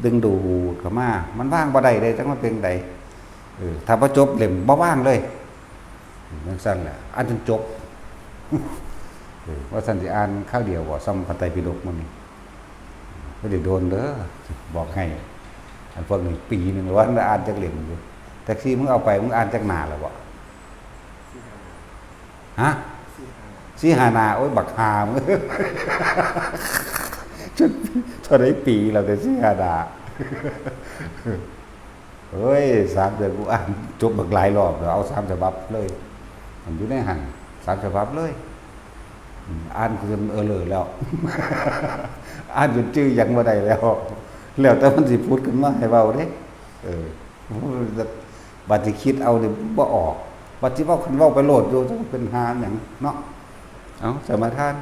ดึงดูดเข้ามา มันวางบ่ได้เลย จักมันเป็นใด เออ ถ้าบ่จบเล่มบ่วางเลย จั่งซั้นแหละ อ่านจนจบ เออ ว่าซั่นสิอ่านคราวเดียวบ่ ส่ำพระไตรปิฎกมื้อนี้ บ่ได้โดนเด้อ บอกให้ อันพวกนี้ปีหนึ่งล้วนละอ่านจักเล่มอยู่ แท็กซี่มึงเอาไป มึงอ่านจักหน้าแล้วบ่ ฮะ สี่ห้าหน้า โอ้ย บักห่ามึง จนเท่าใดปีแล้ว แต่สี่ห้าหน้า เฮ้ย สามเดือนกูอ่านจบบักหลายรอบแล้ว เอาสามฉบับเลย มันอยู่ในหั่น สามฉบับเลย อืม อ่านจนเออเลอแล้ว อ่านจนจื่อหยังบ่ได้แล้ว แล้วแต่มันสิผุดขึ้นมาให้เว้าเด้ เออ บัดสิคิดเอานี่บ่ออก บัดสิเว้า คันเว้าไปโลดอยู่ จักเป็นหาหยังเนาะ เอา สมาทาน